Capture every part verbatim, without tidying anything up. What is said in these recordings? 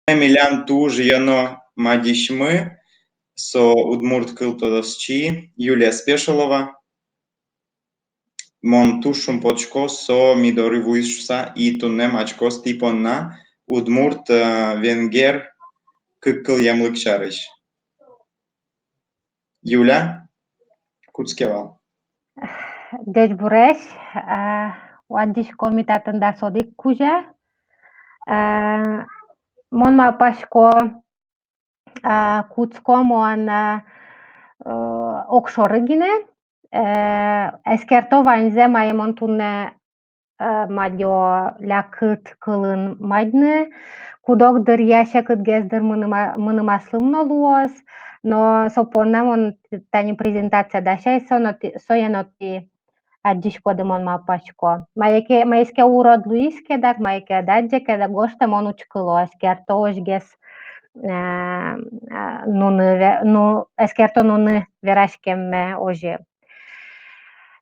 Милям туж ёно мадисьмы, со удмурт кыл тодосчи Юлия Спешилова. Мон туж шумпотӥсько, со ми доры вуиз шуса, и туннэ адӟиськоз тӥ понна удмурт, э, венгер кык кылъемлык сярысь. Юля, кутске вал. Ӟечбуресь, э, адӟиськом ми татын дас одӥг кузя. Э, мон малпасько, э, кутско мон, э, э, огшоры гинэ, э, эскерто ваньзэ, мае мон туннэ, э, мадё лякыт кылын мадьны, куд-ог дыръя секытгес дыр мыным а-, мыным аслым но луоз, но со понна мон тани презентация дасяй, со но тӥ-, сое но тӥ адӟиськоды, мон малпасько. Мае ке, мае ке урод луиз ке дак, мае ке адӟе ке дак, гожтэ, мон учкыло, эскерто озьыгес, э, э, нуны ве-, ну, эскерто нуны вераськемме озьы.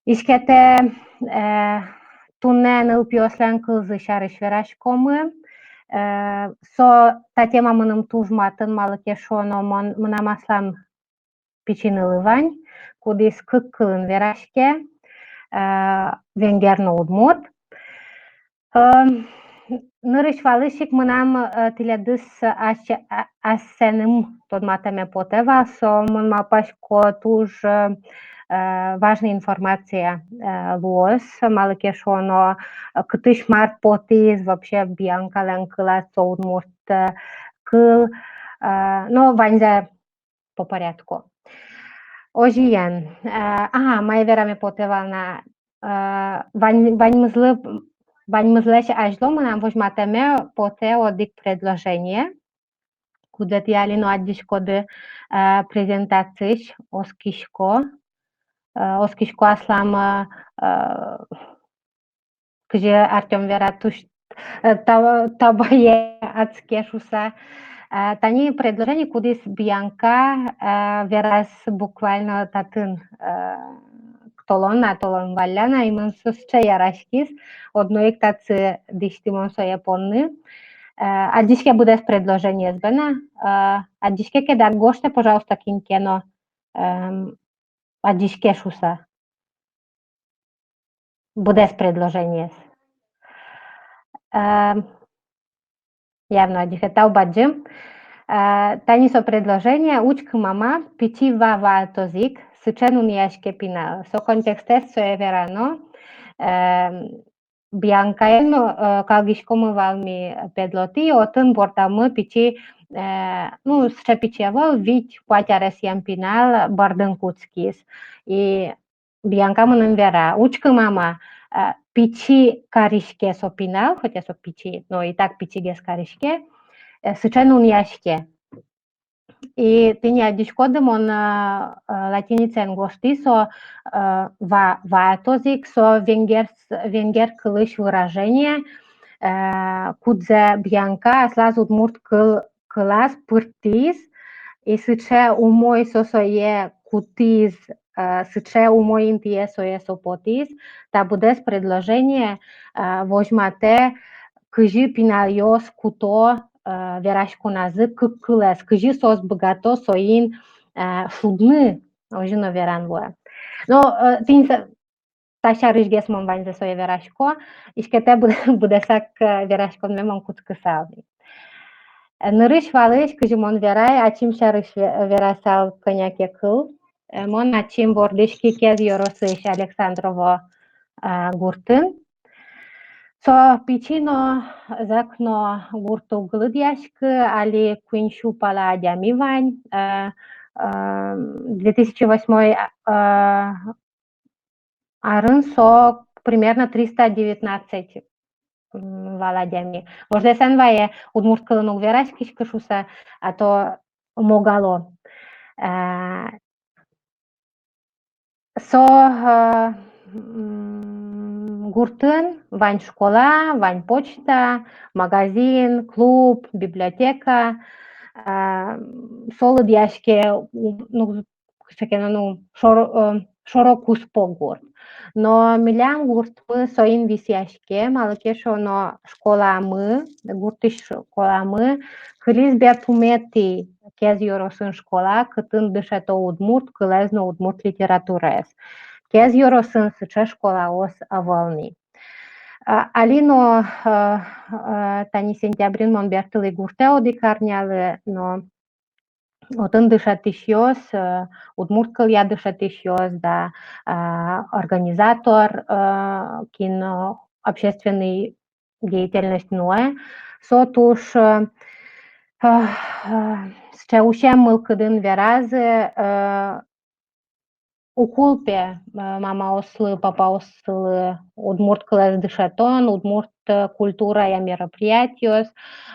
Иське, тэ, э, туннэ нылпиослэн кылзы сярысь вераськомы. Э, со, та тема мыным туж матын, малы ке шуоно, мон, мынам аслам пичи нылы вань, кудӥз кык кылын вераське, э, венгер но удмурт. Э, нырысь валысь ик мынам, э, тӥледыз ас-, а-, асэным тодматэме потэ вал, со, мон малпасько, туж, э, важной информация, э, луоз, малы ке шуоно, э, кытысь мар потӥз вообще Бьянкалэн кылаз, со удмурт, э, кыл, э, но ваньзэ по порядку. Озьыен, э, ага, мае вераме потэ вал на, э, вань-, ваньмызлы, ваньмызлэсь азьло мынам возьматэме потэ одӥг предложение, кудзэ тӥ али но адӟиськоды, э, презентациысь, оскисько, э, оскисько аслам, э, э, кызьы Артём вера, туж, э, та-, табае адске шуса. Э, тани предложение, кудӥз Бьянка, э, вераз буквально татын, э, толон на, толон валляна, и мыным со сыӵе яраськиз, одно ик татчы дӥсьтӥ мон сое понны. Э, адӟиське быдэс предложениез, бен-а? Э, адӟиське ке дак, гожтэ, пожалуйста, кин ке но, эм, адӟиське шуса. Быдэс предложениез. Эм, явно адӟиське, тау бадӟым. Э, тани со предложение: учкы, мама, пичи ва ваатоз ик, сыӵе нуныяське пинал. Со контекстэз сое верано. Эм, Бьянкаен, э, калгиськомы вал ми педлотӥ, отын бордамы пичи, э, ну, сыӵе пичи ӧвӧл, вить-куать аресъем пинал бордын кутскиз. И Бьянка мыным вера: учкы, мама, э, пичи кариське со пинал, хотя со пичи, но и так пичигес кариське, э, сыӵе нуныяське. И тӥни адӟиськоды, мон, э, э, латиницаен гожтӥ со, э, ва-, ваатоз ик, со венгер, венгер кылысь выражение, э, кудзэ Бьянка аслаз удмурт кыл-, кылаз пыртӥз, и сыӵе умой со сое кутӥз, э, сыӵе умой интые сое со потӥз, та быдэс предложение, э, возьматэ, кызьы пиналъёс куто, э, вераськоназы кык кылэз, кызьы соос быгато соин, э, шудыны, озьы но веран луэ. Но, э, тӥни со-, та сярысьгес мон ваньзэ сое верасько, иське, тэ быдэ-, быдэсак, э, вераськонме мон кутскысал. Э, нырысь валысь, кызьы мон верай, ачим сярысь ве-, верасал кӧня ке кыл. Э, мон ачим вордӥськи Кез ёросысь Александрово, э, гуртын. Со пичи но, зӧк но гурт уг лыдъяськы, али куинь сю пала адями вань. Э, э, две тысячи восьмой, э, арын со примерно триста девятнадцать, м, вал адями. Вождэс эн вае, удмурт кылын уг вераськиськы шуса, а то могало. Э, со, э, м, гуртын вань школа, вань почта, магазин, клуб, библиотека. Э, со лыдъяське, у-, ну, кыӵе ке но, ну, шор-, э, шоро-куспо гурт. Но милям гуртмы соин висъяське, малы ке шуоно школамы, гуртысь школамы кылиз берпуметӥ Кез ёросын школа, кытын дышето удмурт кылэз но удмурт литератураез. Кез ёросын сыӵе школаос ӧвӧл ни. А, али но, а, а, тани сентябрин мон бертылӥ гуртэ одӥг арнялы, но отын дышетӥсьёс, э, удмурт кылъя дышетӥсьёс, да, а, организатор, э, кин, э, общественный деятельность нуэ, со туж, э, э, сыӵе усем мылкыдын веразы, э, уг кулэ, э, мамаослы, папаослы удмурт кылэз дышетон, удмурт, э, культурая мероприятиос,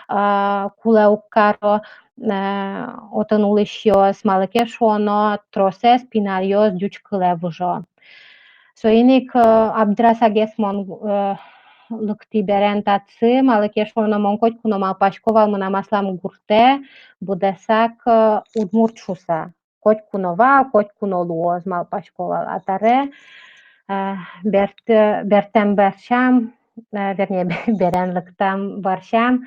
а, кулэ уг каро, э, отын улӥсьёс, малы ке шуоно тросэз пиналъёс ӟуч кылэ выжо. Соин ик, э, абдрасагес мон, э, лыктӥ берен татчы, малы ке шуоно мон котьку но малпасько вал, мынам аслам гуртэ быдэсак, э, удмурт шуса. Котьку но вал, котьку но луоз, малпасько вал. А табере, э, берт-, бертэм бӧрсям, э, вернее, берен лыктэм бӧрсям,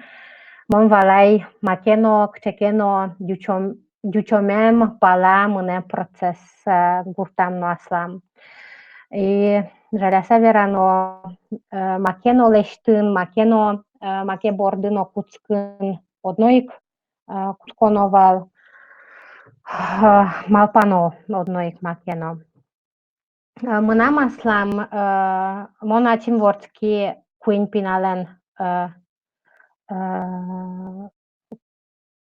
мон валай, маке но, кыӵе ке но ӟучом-, ӟучомем пала мынэ процесс, э, гуртам но аслам. И жаляса верано, э, маке но лэсьтыны, маке но, э, маке борды но кутскыны одно ик, э, кутсконо вал, э, малпано одно ик маке но. Э, мынам аслам, э, мон ачим вордски куинь пиналэн, э, э,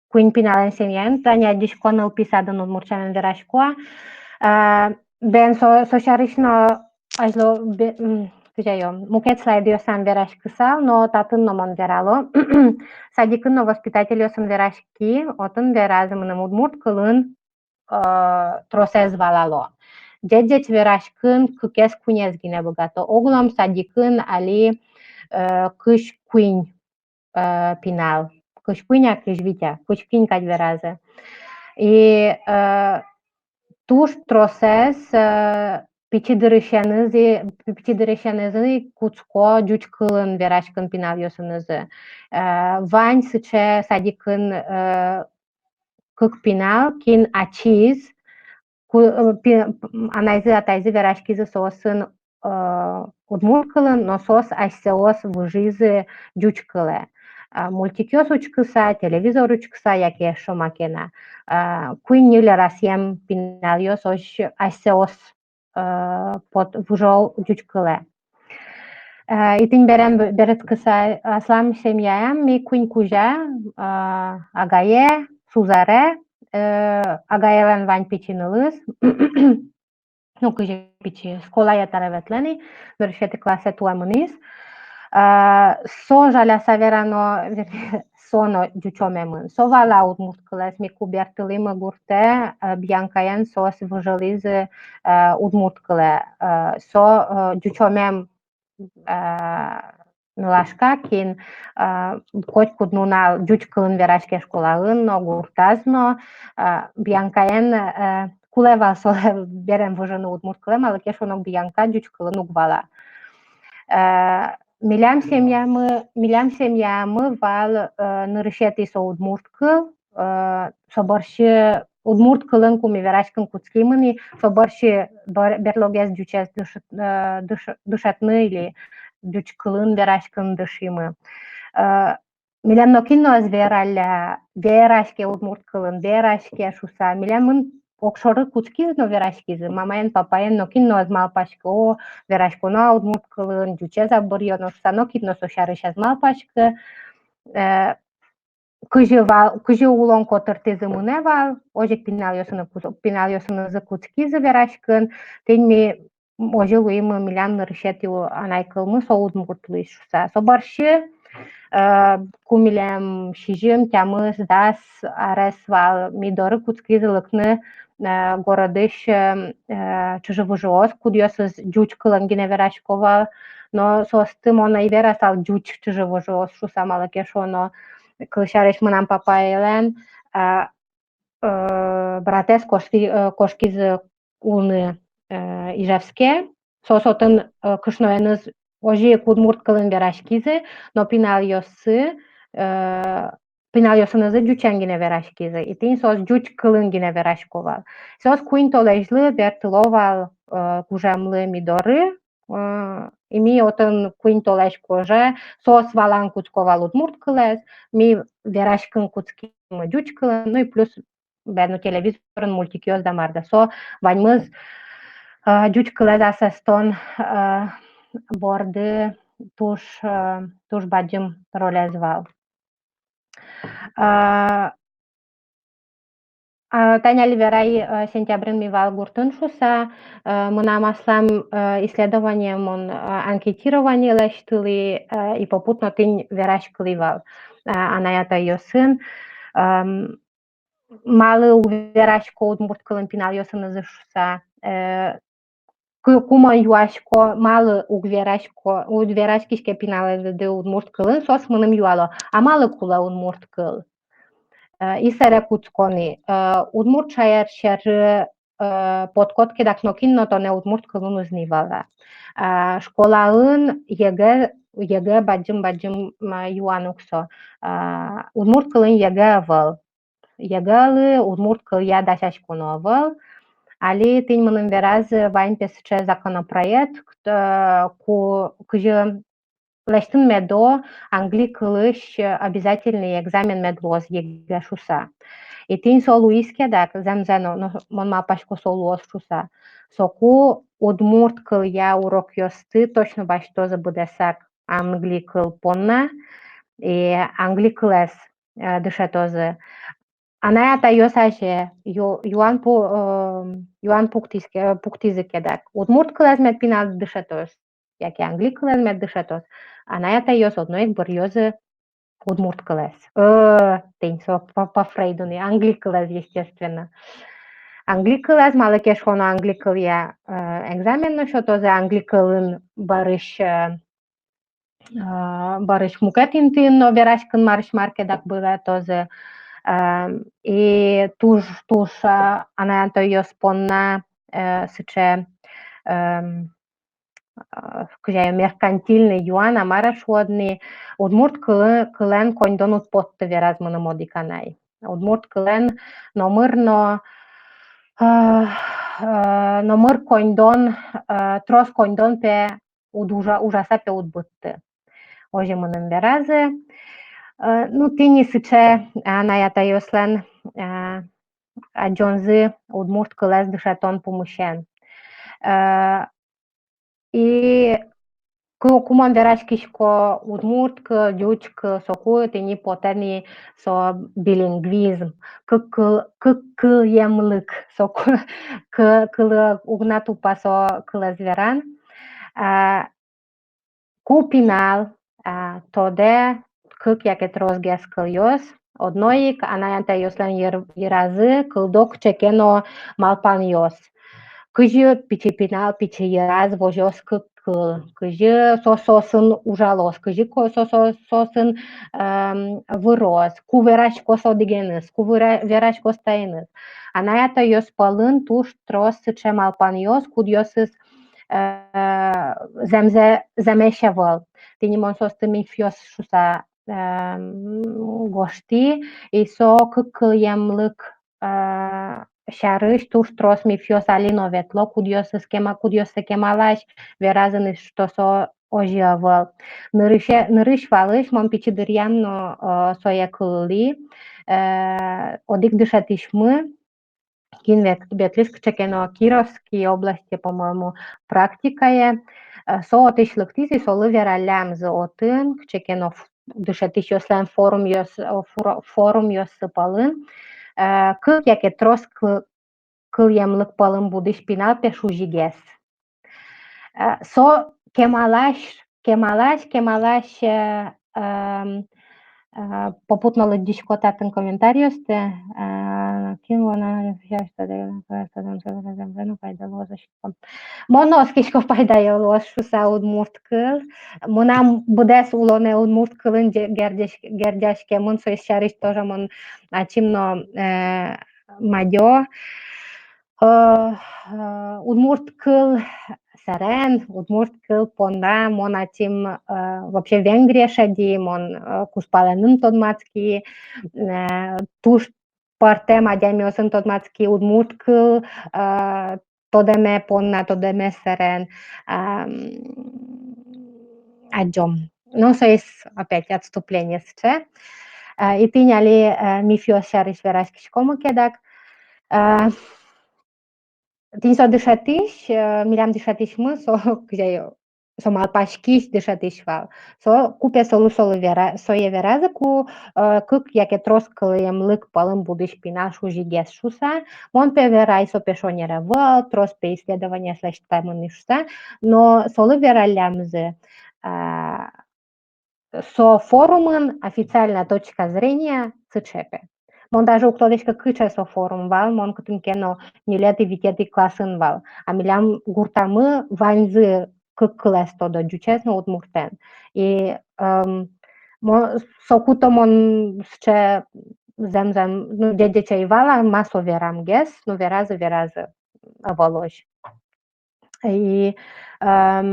куинь пиналэн семьяын, тани адӟисько, нылпи садын удмурт сямен верасько. Э, бен со, со сярысь но азьло бе-, м, кызьы ӧй, мукет слайдъёсам вераськысал, но татын но мон верало. Садикын но воспитательёсын вераськи, отын веразы мыным удмурт кылын, э, тросэз валало. Ӟеч-ӟеч вераськыны кыкез-куинез гинэ быгато. Огъя садикын али, э, кызь куинь, э, пинал. Кызь куинь-а, кызь вить-а, кызь куинь кадь веразы. И, э, туж тросэз, э, пичи дырысенызы, пичи дырысенызы кутско ӟуч кылын вераськыны пиналъёсынызы. Э, вань сыӵе садикын, э, кык пинал, кин ачиз, ку-, э, пи-, анайзы, атайзы вераськизы соосын, э, удмурт кылын, но соос асьсэос выжизы ӟуч кылэ. Э, мультикъёс учкыса, телевизор учкыса, яке эшшо маке но. Э, куинь-ньыль аресъем пиналъёс озьы асьсэос э, пот-, выжо ӟуч кылэ. Э, и тӥни берен б-, берытскыса аслам семьяям, ми куинь кузя, э, агае, сузэре, э, агаелэн вань пичи нылыз, ну, кызьы пичи, школае табере ветлэ ни, нырысетӥ классэ туэ мынӥз. Э, со, жаляса верано, вернее, со но ӟучомемын. Со вала удмурт кылэз, ми ку бертылӥмы гуртэ, э, Бьянкаен соос выжылӥзы, э, удмурт кылэ. Э, со, э, ӟучомем, э, нылашка, кин, э, котькуд нунал ӟуч кылын вераське школаын но, гуртаз но, э, Бьянкаен, э, кулэ вал солы берен выжыны удмурт кылэ, малы ке шуоно Бьянка ӟуч кылын уг вала. Э, милям семьямы, милям семьямы вал, э, нырысетӥ со удмурт кыл, э, со бӧрсьы удмурт кылын ку ми вераськыны кутскимы ни, со бӧрсьы бер-, берлогес ӟучез дыш-, э, дыш-, дышетыны или ӟуч кылын вераськыны дышимы. Э, милем нокин но ӧз вералля, вераське удмурт кылын, вераське шуса. Милемын огшоры кутскизы но вераськизы. Мамаен, папаен нокин но ӧз малпаськы, о, вераськоно-а удмурт кылын, ӟучез-а быръёно шуса, нокин но со сярысь ӧз малпаськы. Э, кызьы вал, кызьы улон котыртӥзы, мынэ вал, озьы ик пиналъёсыны кут-, пиналъёсынызы кутскизы вераськыны. Тӥни ми озьы луимы, милям нырысетӥ анай кылмы со удмурт луиз шуса. Со бӧрсьы, э, ку милем сизьым, тямыс, дас арес вал, ми доры кутскизы лыктыны, э, городысь, э, э, чыжы-выжыос, кудъёсыз ӟуч кылын гинэ верасько вал, но соосты мон ӧй верасал ӟуч чыжы-выжыос шуса, малы ке шуоно, кылсярысь, мынам папаелэн, э, э, братэз кошки-, э, кошкизы улыны, э, Ижевске. Соос отын, э, кышноеныз озьы ик удмурт кылын вераськизы, но пиналъёссы, э, пиналъёсынызы ӟучен гинэ вераськизы. И тӥни соос ӟуч кылын гинэ верасько вал. Соос куинь толэзьлы бертыло вал, э, гужемлы ми доры, э, и ми отын куинь толэзь кожа, соос валан кутско вал удмурт кылэз, ми вераськыны кутскимы ӟуч кылын, ну и плюс, бен, ну, телевизорын мультикъёс да мар да. Со ваньмыз, э, ӟуч кылэз асэстон, э, борды туж, э, туж бадӟым ролез вал. А, а, тани али верай, э, сентябрьын ми вал гуртын шуса, э, мынам аслам, э, исследование, мон, э, анкетирование лэсьтылӥ, э, и попутно тӥни вераськылӥ вал, э, анай-атайёсын, эм, малы уг верасько удмурт кылын пиналъёсынызы шуса, э, ку-, ку мон юасько, малы уг верасько, уг вераськиське пиналэныды удмурт кылын, соос мыным юало: а малы кулэ удмурт кыл? Э, и сэре кутско ни, э, удмурт шаер сьӧры, э, поткод ке дак, нокин но тонэ удмурт кылын уз ни вала. Э, школаын ЕГЭ, ЕГЭ бадӟым-бадӟым, м, юан ук со. Э, удмурт кылын ЕГЭ ӧвӧл. ЕГЭ-лы удмурт кылъя дасяськоно ӧвӧл. Али тӥни мыным веразы, вань пе сыӵе законопроект, э, ку-, кызьы лэсьтыны медо англи кылысь, э, обязательный экзамен мед луоз ЕГЭ шуса. И тӥни со луиз ке дак, зэмзэ но, но мон малпасько, со луоз шуса, соку удмурт кылъя урокъёсты точно басьтозы быдэсак англи кыл понна, и англи кылэз, э, дышетозы. Анай-атайёс азе ю-, юан пу-, э, юан пуктӥз ке, пуктӥзы ке дак: удмурт кылэз мед пинал дышетоз яке англи кылэз мед дышетоз? Анай-атайёс одно ик быръёзы удмурт кылэз. Э, тӥни со по, по Фрейду ни, англи кылэз, естественно. Англи кылэз, малы ке шуоно, англи кылъя, э, экзамен но сётозы, англи кылын бӧрысь, э, э, бӧрысь мукет интыын но вераськыны марысь мар ке дак быгатозы. Э, и туж, туж, э, анай-атайёс понна, э, сыӵе, эм, э, кызьы ай, меркантильный юан-а, мар-а шуод ни, удмурт кылы-, кылэн коньдон уд потты, вераз мыным одӥг анай. Удмурт кылэн номыр но, э, э, номыр коньдон, э, трос коньдон пе уд ужа-, ужаса пе уд быдты. Озьы мыным веразы. Э, ну, тӥни сыӵе, э, анай-атайёслэн, э, адӟонзы удмурт кылэз дышетон пумысен. Э, и ку-, ку мон вераськисько удмурт кыл, ӟуч кыл, соку тӥни потэ ни со билингвизм, кык кыл-, кык кылъемлык, соку кы-, кылы уг на тупа со кылэз веран. А, ку пинал, а, тодэ кык яке тросгес кылъёс, одно ик анай-атайёслэн йыр-, йыразы кылдо кыӵе ке но малпанъёс. Кызьы пичи пинал пичи йыраз возёз кык кыл, кызьы со соосын ужалоз, кызьы ко-, со, со соосын, эм, выроз, ку вераськоз одӥгеныз, ку вера-, вераськоз таиныз. Анай-атайёс пӧлын туж трос сыӵе малпанъёс, кудъёсыз, э, зэмзэ-, зэмесь ӧвӧл. Тӥни мон соосты мифъёс шуса, эм, гожтӥ, и со кык кылъемлык, э, сярысь туж трос мифъёс али но ветло, кудъёсыз кема-, кудъёссэ кемалась веразы ни, что со озьы ӧвӧл. Нырысь-, нырысь-валысь мон пичи дыръям но, э, сое кылӥ, э, одӥг дышетӥсьмы, кин вет-, ветлӥз кыӵе ке но Кировской области, по-моему, практикае. Э, со отысь лыктӥз, и солы вераллямзы отын, кыӵе ке но ф-, дышетӥсьёслэн форумъёс-, о, форо-, форумъёссы пӧлын, э, кык яке трос кы-, кылъемлык пӧлын будӥсь пинал пе шузигес. Э, со кемалась, кемалась, кемалась, э, эм, э, попутно лыдӟисько татын комментариосты, э, кин вона, ну, пайда луоз, шуисько. Мон но оскисько, пайдаё луоз шуса удмурт кыл. Мынам быдэс улонэ удмурт кылын ге-, герӟаськ-, герӟаськемын, со сярысь тоже мон ачим но, э, мадё. Э, э, удмурт кыл сэрен, удмурт кыл понна мон ачим, э, вообще Венгрие шеди, мон, э, кузпаленым тодматски, э, туж пӧртэм адямиосын тодматски удмурт кыл, э, тодэме понна, тодэме сэрен, ам, адӟом. Но соиз опять отступление сыӵе. Э, и тӥни али, э, мифъёс сярысь вераськиськомы ке дак. Э, тӥни со дышетӥсь, э, милям дышетӥсьмы, со, кызьы, со малпаськись дышетӥсь вал. Со ку пе солы, солы вера-, сое веразы, ку, э, кык яке трос кылъемлык пӧлын будӥсь пинал шузигес шуса. Мон пе верай, со пе шонер ӧвӧл, трос пе исследованиос лэсьтэмын ни шуса. Но солы вераллямзы, а, со форумын официальная точка зрения сыӵе пе. Мон даже уг тодӥськы, кыӵе со форум вал, мон кытын ке но ньылетӥ-витетӥ классын вал. А милям гуртамы ваньзы кык кылэз тодо, ӟучез но удмуртэн. И, эм, мо-, соку-то мон сыӵе зэм-зэм, ну, ӟеч-ӟеч ӧй вала, ма со верамгес, ну, веразы, веразы, ӧвӧл озьы. И, эм,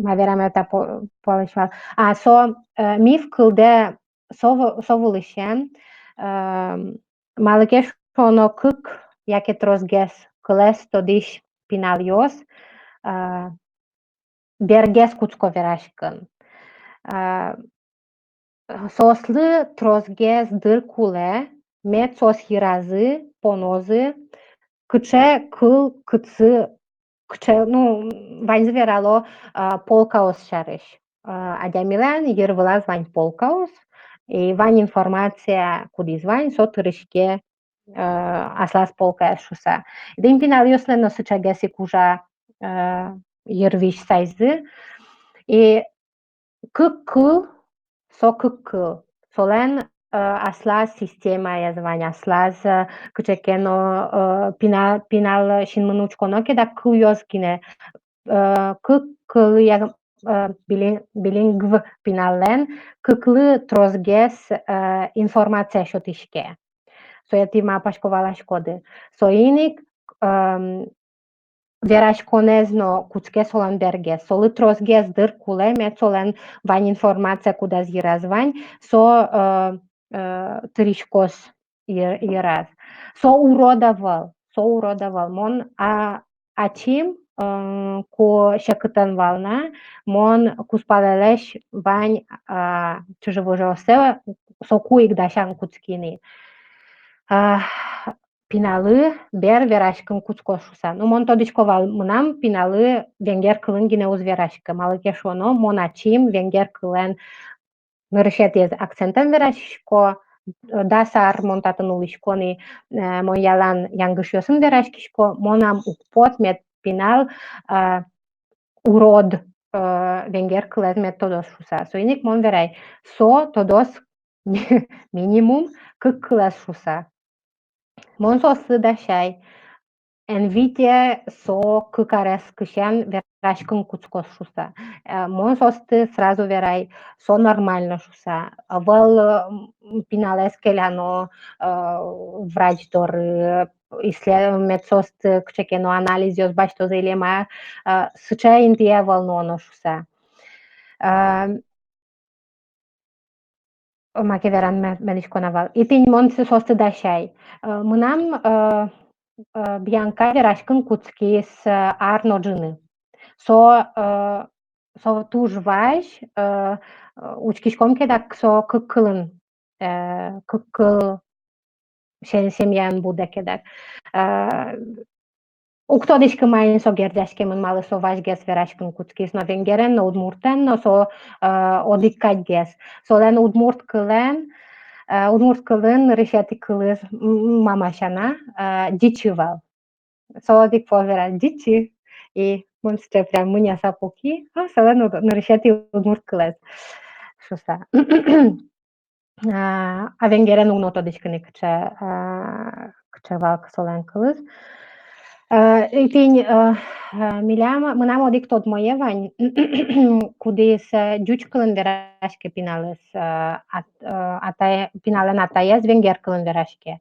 ма вераме та по-, пӧлысь вал. А, со, э, миф кылдэ со ву-, со вылысен, эм, малы ке шуоно кык яке тросгес кылэз тодӥсь пиналъёс, э, бергес кутско вераськыны. Э, соослы тросгес дыр кулэ, мед соос йыразы, понозы, кыӵе кыл, кытчы, кыӵе, ну, ваньзы верало, а, полкаос сярысь. А, адямилэн йырвылаз вань полкаос, и вань информация, кудӥз вань, со тыриське, а, аслаз полкаез шуса. Тӥни пиналъёслэн но сыӵегес ик ужа, а, йырвизь сайзы. И кык кыл, со кык кыл. Солэн, э, аслаз системаез вань, аслаз, э, кыӵе ке но, э, пина-, пинал синмын учконо ке дак, кылъёс гинэ, э, кык кыл, я, э, били-, билингв пиналлэн кыклы тросгес, э, информация сётӥське. Сое тӥ малпасько, валаськоды. Соин ик, эм, вераськонэз но кутске солэн бергес. Солы тросгес дыр кулэ, мед солэн вань информация, кудаз йыраз вань, со, э, э, тыриськоз йы-, йыраз. Со урод ӧвӧл, со урод ӧвӧл. Мон, а, ачим, э, ку секытэн вал на, мон кузпалэлэсь вань, а, чыжы-выжыоссэ соку ик дасян кутски ни. А, пиналы бер вераськыны кутскоз шуса. Ну, мон тодӥсько вал, мынам пиналы венгер кылын гинэ уз вераськы. Малы ке шуоно, мон ачим венгер кылэн нырысетӥез акцентэн вераськисько, дас ар мон татын улӥсько ни, э, мон ялан янгышъёсын вераськисько, мон ӧм уг поты, мед пинал, э, урод, э, венгер кылэз мед тодоз шуса. Соин ик мон верай, со тодоз минимум кык кылэз шуса. Мон соослы дасяй, эн вите со кык арескысен вераськыны кутскоз шуса. Э, мон соосты сразу верай, со нормально шуса. Ӧвӧл, м, пиналэз келяно, э, врач доры, исле-, мед соосты кыӵе ке но анализъёс басьтозы или ма, э, сыӵе интые ӧвӧл нуоно шуса. Э, маке вераны ме-, мынӥсько на вал. И тӥни мон со-, соосты дасяй. Э, мынам, э, э, Бьянка вераськыны кутскиз, э, ар но ӝыны. Со, э, со туж вазь, э, э, учкиськом ке дак, со кык кылын, э, кык кыл се-, семьяын будэ ке дак. Э, уг тодӥськы, маин со герӟаськемын, малы со вазьгес вераськыны кутскиз, но венгерен, но удмуртэн, но со, э, одӥг кадьгес. Солэн удмурт кылэн, э, удмурт кылын нырысетӥ кылыз, м-, мама сяна, э, ӟичы вал. Со одӥг пол вераз: «Ӟичы». И мон сыӵе прям мыняса пуки, а солэн уд-, нырысетӥ удмурт кылэз шуса. А, а венгерен уг но тодӥськы ни, кыӵе, а, кыӵе вал солэн кылыз. А, и тӥни, а, а, милям, мынам одӥг тодмое вань, кудӥз, а, ӟуч кылын вераське пиналэз, а, ат-, а, атае-, пиналэн атаез венгер кылын вераське.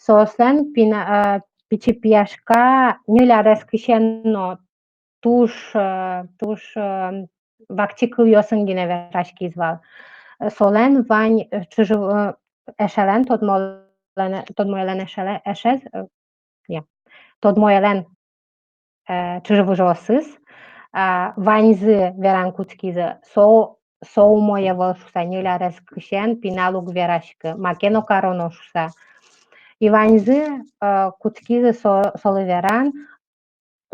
Соослэн пина-, э, пичи пияшка ньыль арескысен но туж, э, туж, э, вакчи кылъёсын гинэ вераськиз вал. Солэн вань, э, чыжы-, э, эшелэн, тодмоелэн, тодмоелэн эшелэ-, эшез, э, я, тодмоелэн, э, чыжы-выжыосыз, а, ваньзы веран кутскизы, со, со умой ӧвӧл шуса, ньыль арескысен пинал уг вераськы, маке но кароно шуса. И ваньзы, э, кутскизы со, солы веран,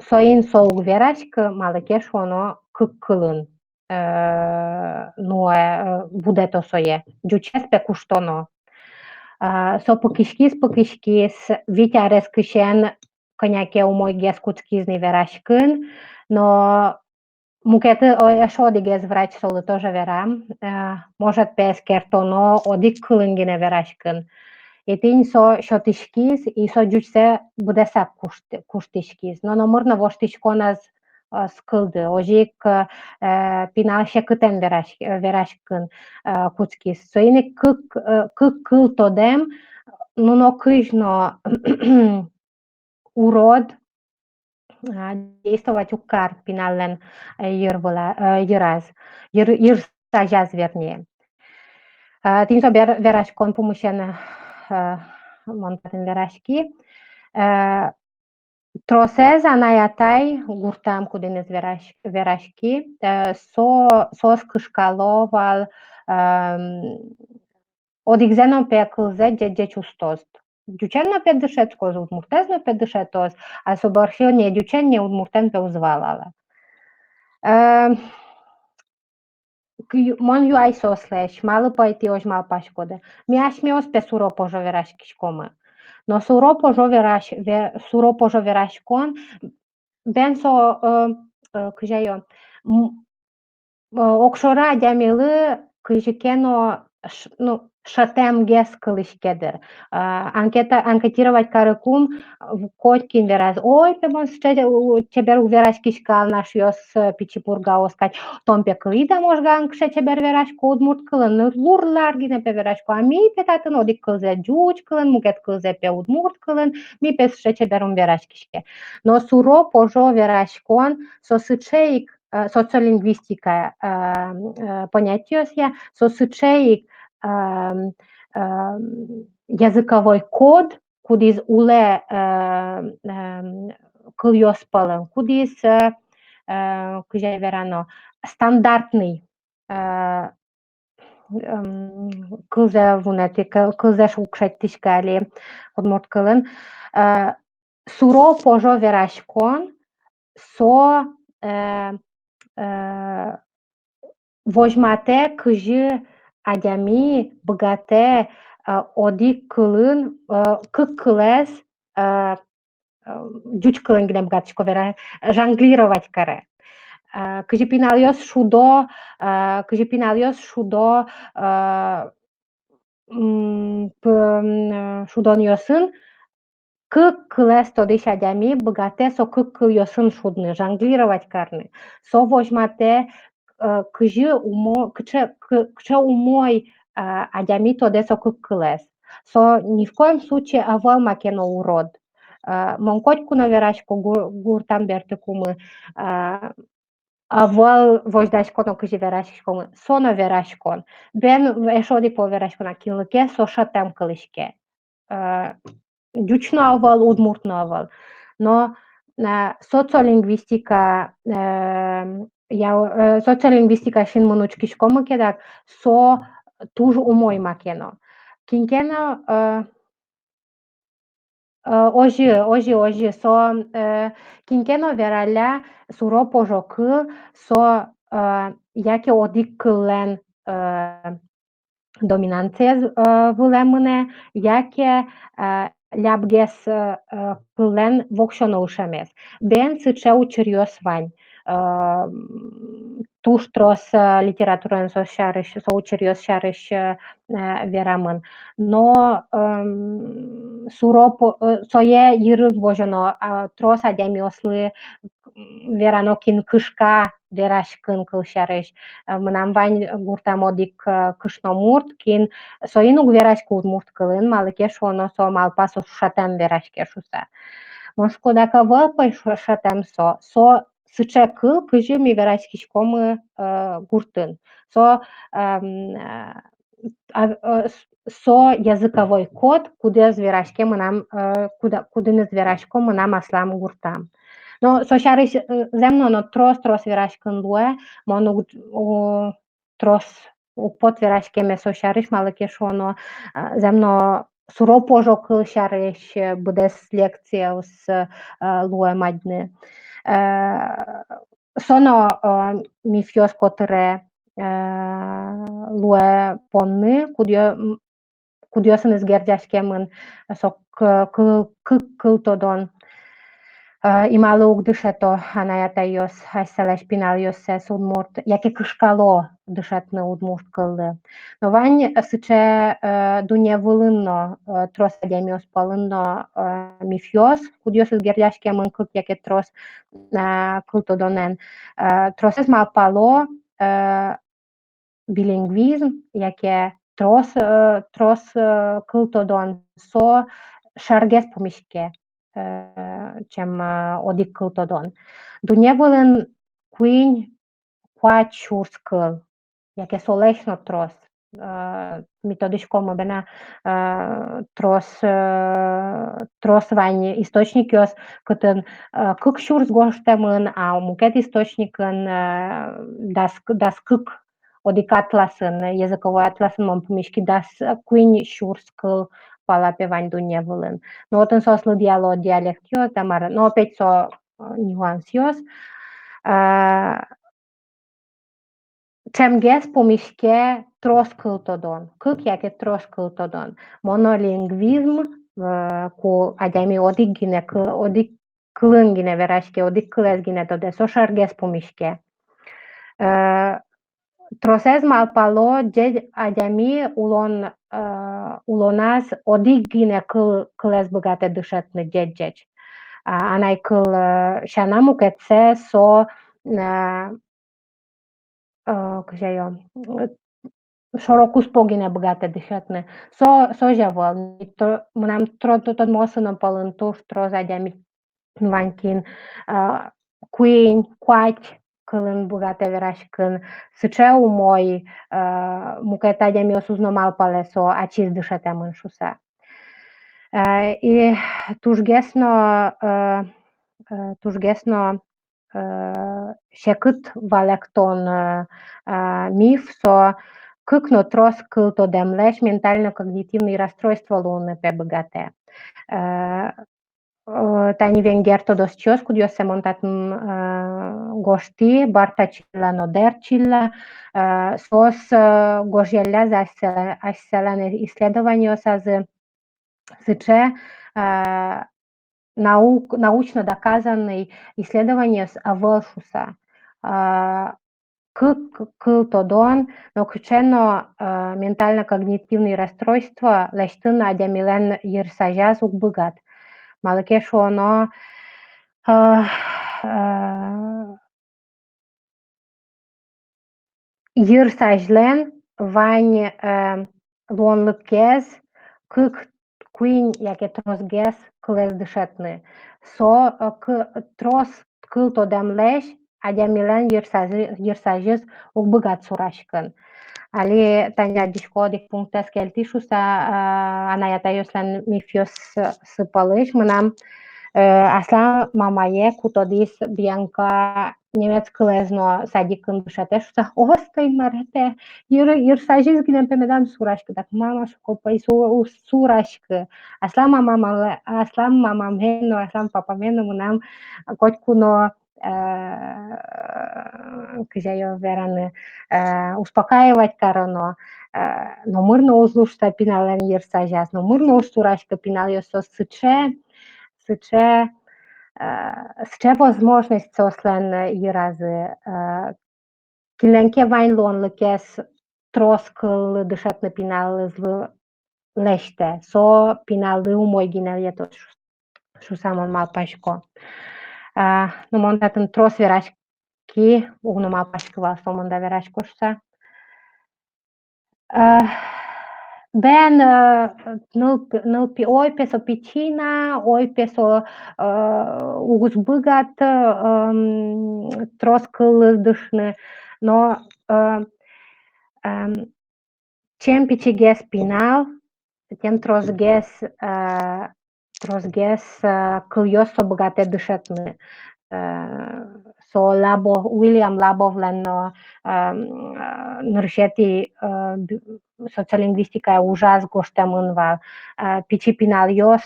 соин со уг вераськы, малы ке шуоно кык кылын, э, ну, э, будэто сое, ӟучез пе куштоно. А, со пыкиськиз, пыкиськиз, вить арескысен кӧня ке умойгес кутскиз ни вераськыны, но мукет, о, эшшо одӥгез врач солы тоже верам, э, может, пе, эскертоно одӥг кылын гинэ вераськыны. И тӥни со сётӥськиз, и со ӟучсэ быдэсак кушт-, куштӥськиз. Но номыр но воштӥськонэз, э, ӧз кылды. Озьы ик, э, пинал секытэн вераськ-, вераськыны, э, кутскиз. Соин ик кык, э, кык кыл тодэм, ну, нокызьы но урод, а, действовать уг кар пиналлэн, э, йыр выла-, э, йыраз, йыр-, йырсазяз, вернее. А, тӥни со вер-, вераськон пумысен, э, мон татын вераськи. Э, тросэз анай-атай гуртам, кудӥныз верась-, вераськи, э, со, соос кышкало вал, эм, одӥгзэ но, пе, кылзэ ӟеч-ӟеч уз тосты. Ӟучен но, пе, дышетскоз, удмуртэз но, пе, дышетоз, а со бӧрсьы ни ӟучен, ни удмуртэн, пе, уз валалэ. Э, кы-, мон юай соослэсь, малы, пе, тӥ озьы малпаськоды. Ми асьмеос, пе, суро-пожо вераськиськомы. Но суро-пожо верась-, ве-, суро-пожо вераськон, бен, со, э, э, кызьы ай, м, э, огшоры адямилы кызьы ке но ш-, ну, шӧтэмгес кылӥське, дыр. А, анкета, анкетировать карыку, в-, котькин вераз: «Ой, пе, мон сыӵе, у, чебер уг вераськиськы, Алнашъёс, э, Пичи Пургаос кадь. Тон, пе, кылӥд-а, Можгаын кыӵе чебер верасько удмурт кылын, ну, лур-лар гинэ, пе, верасько. А ми, пе, татын одӥг кылзэ ӟуч кылын, мукет кылзэ, пе, удмурт кылын, ми, пе, сыӵе чебер ум вераськиське». Но суро-пожо вераськон, со сыӵе ик, э, социолингвистика, э, э, понятиосъя, со сыӵе ик, э, э, языковой код, кудӥз улэ, э, э, кылъёс пӧлын, кудӥз, э, э, кызьы верано, стандартный, э, эм, кылзэ вунэтӥ-, кы-, кылзэ ш-, уг шедьтӥськы али удмурт кылын. Э, суро-пожо вераськон, со, э, э, возьматэ, кызьы адями быгатэ, э, одӥг кылын, э, кык кылэз, э, э, ӟуч кылын гинэ быгатӥсько вера-, жонглировать каре. Э, кызьы пиналъёс шудо, э, кызьы пиналъёс шудо, э, м, п-, м, э, шудонъёсын, кык кылэз тодӥсь адями быгатэ со кык кылъёсын шудыны, жонглировать карыны. Со возьматэ, э, кызьы умо-, кыӵе, кы-, кыӵе умой, э, адями тодэ со кык кылэз. Со ни в коем случае ӧвӧл маке но урод. Э, мон котьку но верасько гу-, гуртам бертыкумы, э, ӧвӧл возьдаськон, кызьы вераськиськомы, со но вераськон. Бен, эшшо одӥг пол вераськон, а кинлы ке со шӧтэм кылӥське. Э, ӟуч но ӧвӧл, удмурт но ӧвӧл. Но, э, социолингвистика, э, я, э, социолингвистика синмын учкиськомы ке, дак, со туж умой маке но. Кин ке но, э, э, озьы, озьы, озьы, со, э, кин ке но вералля, суро-пожо кыл, со, э, яке одӥг кыллэн, э, доминанциез, э, вылэ мынэ, яке, э, лябгес, э, э, кыллэн воксё но ышемез. Бен, сыӵе учыръёс вань. Э, туж трос, э, литератураын со сярысь, со учыръёс сярысь, э, э, верамын. Но, эм, суро-по-, э, сое йырык возёно, а, трос адямиослы, м, верано, кин кышка, вераськон кыл сярысь. Э, мынам вань гуртам одӥг, э, кышномурт, кин соин уг вераськы удмурт кылын, малы ке шуоно со малпа, со шӧтэм вераське шуса. Мон шуисько, дак ӧвӧл пе шӧ-, шӧтэм со, со сыӵе кыл, кызьы ми вераськиськомы, э, гуртын. Со, эм, э, а, э, с-, со языковой код, кудӥз вераське мынам, э, куда-, кудӥныз верасько мынам аслам гуртам. Но со сярысь, э, зэм но, но трос-трос вераськон луэ, мон уг, у, трос уг поты вераськеме со сярысь, малы ке шуоно, э, зэм но, суро-пожо кыл сярысь, э, быдэс лекциос, э, луэ мадьны. Э, со но, э, мифъёс котыре, э, луэ понны, кудъё-, м, кудъёсыныз герӟаськемын со к-, кы-, кык кыл тодон. Э, ималы уг дышето анай-атайёс асьсэлэсь пиналъёссэс удмурт, яке кышкало дышетыны удмурт кыллы. Но вань сыӵе, э, дунне вылын но, э, трос адямиос пӧлын но, э, мифъёс, кудъёсыз герӟаськемын кык яке трос, э, кыл тодонэн. Э, тросэз малпало, э, билингвизм, яке трос, э, трос, э, кыл тодон, со шергес пумиське, э, чем, э, одӥг кыл тодон. Дунне вылын куинь-куать сюрс кыл, яке солэсь но трос. Э, ми тодӥськомы, бен-а, э, трос, э, трос вань источникъёс, кытын, э, кык сюрс гожтэмын, а мукет источникын, э, дас, дас кык, одӥг атласын, языковой атласын мон пумиськи дас куинь сюрс кыл пала пе вань дунне вылын. Но отын соос лыдъяло диалектъёс, да мар, но опять со, э, нюансъёс. Э, чемгес пумиське трос кыл тодон, кык яке трос кыл тодон. Монолингвизм, э, ку адями одӥг гинэ кы-, одӥг кылын гинэ вераське, одӥг кылэз гинэ тодэ, со шергес пумиське. Э, тросэз малпало, ӟеч адями улон, э, улоназ одӥг гинэ кыл, кылэз быгатэ дышетыны ӟеч-ӟеч. А, анай кыл, э, сяна, мукетсэ со, э, э, кызьы ё, э, шоро-куспо гинэ быгатэ дышетыны. Со, со озьы ӧвӧл. Ми то-, мынам тро-, то-, тодмоосы но пӧлын туж трос адями вань, кин, э, куинь, куать кылын быгатэ вераськыны, сыӵе умой, э, мукет адямиосыз но малпалэ, со ачиз дышетэмын шуса. Э, и тужгес но, э, э, тужгес но, э, секыт валэктон, э, э, миф со: кык но трос кыл тодэмлэсь ментально-когнитивный расстройство луыны пе быгатэ. Э, э, тани венгер тодосчиос, кудъёссэ мон татын, э, гожтӥ, Барта Чилла но Дер Чилла, э, соос, э, гожъяллязы асьсэ-, асьсэлэн исследованиосазы, сыӵе, э, наук-, научно доказанный исследованиос ӧвӧл шуса. Э, кык кыл тодон но кыӵе но, э, ментально-когнитивный расстройство лэсьтыны адямилэн йырсазяз уг быгаты. Малы ке шуоно, э, э, йырсазьлэн вань, э, луонлыкез кык, куинь яке тросгес кылэз дышетыны. Со, э, кы-, трос кыл тодэмлэсь адямилэн йырсазы-, йырсазез уг быгаты сураськыны. Али тани адӟисько, одӥг пунктэз кельтӥ шуса, э, анай-атайёслэн мифъёссы пӧлысь. Мынам, э, аслам мамае ку тодӥз Бьянка немец кылэз но садикын дышетэ шуса. О, тӥ мар-а, тӥ йыр-, йырсазез гинэ пе медам сураськы. Дак мама, шуко, пӧй су-, у-, сураськы. Аслам мамам, аслам мамамен но, аслам папамен но мынам котьку но, э, кызьы ё вераны, э, успокаивать кароно, э, номыр но уз луы шуса пиналлэн йырсазяз, номыр но уз сураськы, пиналъёс соос сыӵе, сыӵе, э, сыӵе возможность соослэн йыразы, э, кинлэн ке вань луонлыкез трос кыллы дышетыны пиналызлы лэсьтэ, со пиналлы умой гинэ луэ шу-, шуса мон малпасько. А, ну, мон татын трос вераськ-, ки, уг но малпаськы вал сомында верасько шуса. Э, бен, э, ныл-, нылпи-, ой, пе со пичи на, ой, пе со, э, уг уз быгаты, э, м, трос кылыз дышны, но, э, эм, чем пичигес пинал, тем тросгес, э, тросгес, э, кылъёс со быгатэ дышетыны. Э, со Лабов, Уильям Лабовлэн но, э, м, э, нырысетӥ, э, б-, социолингвистикая ужаз гожтэмын вал. Э, пичи пиналъёс,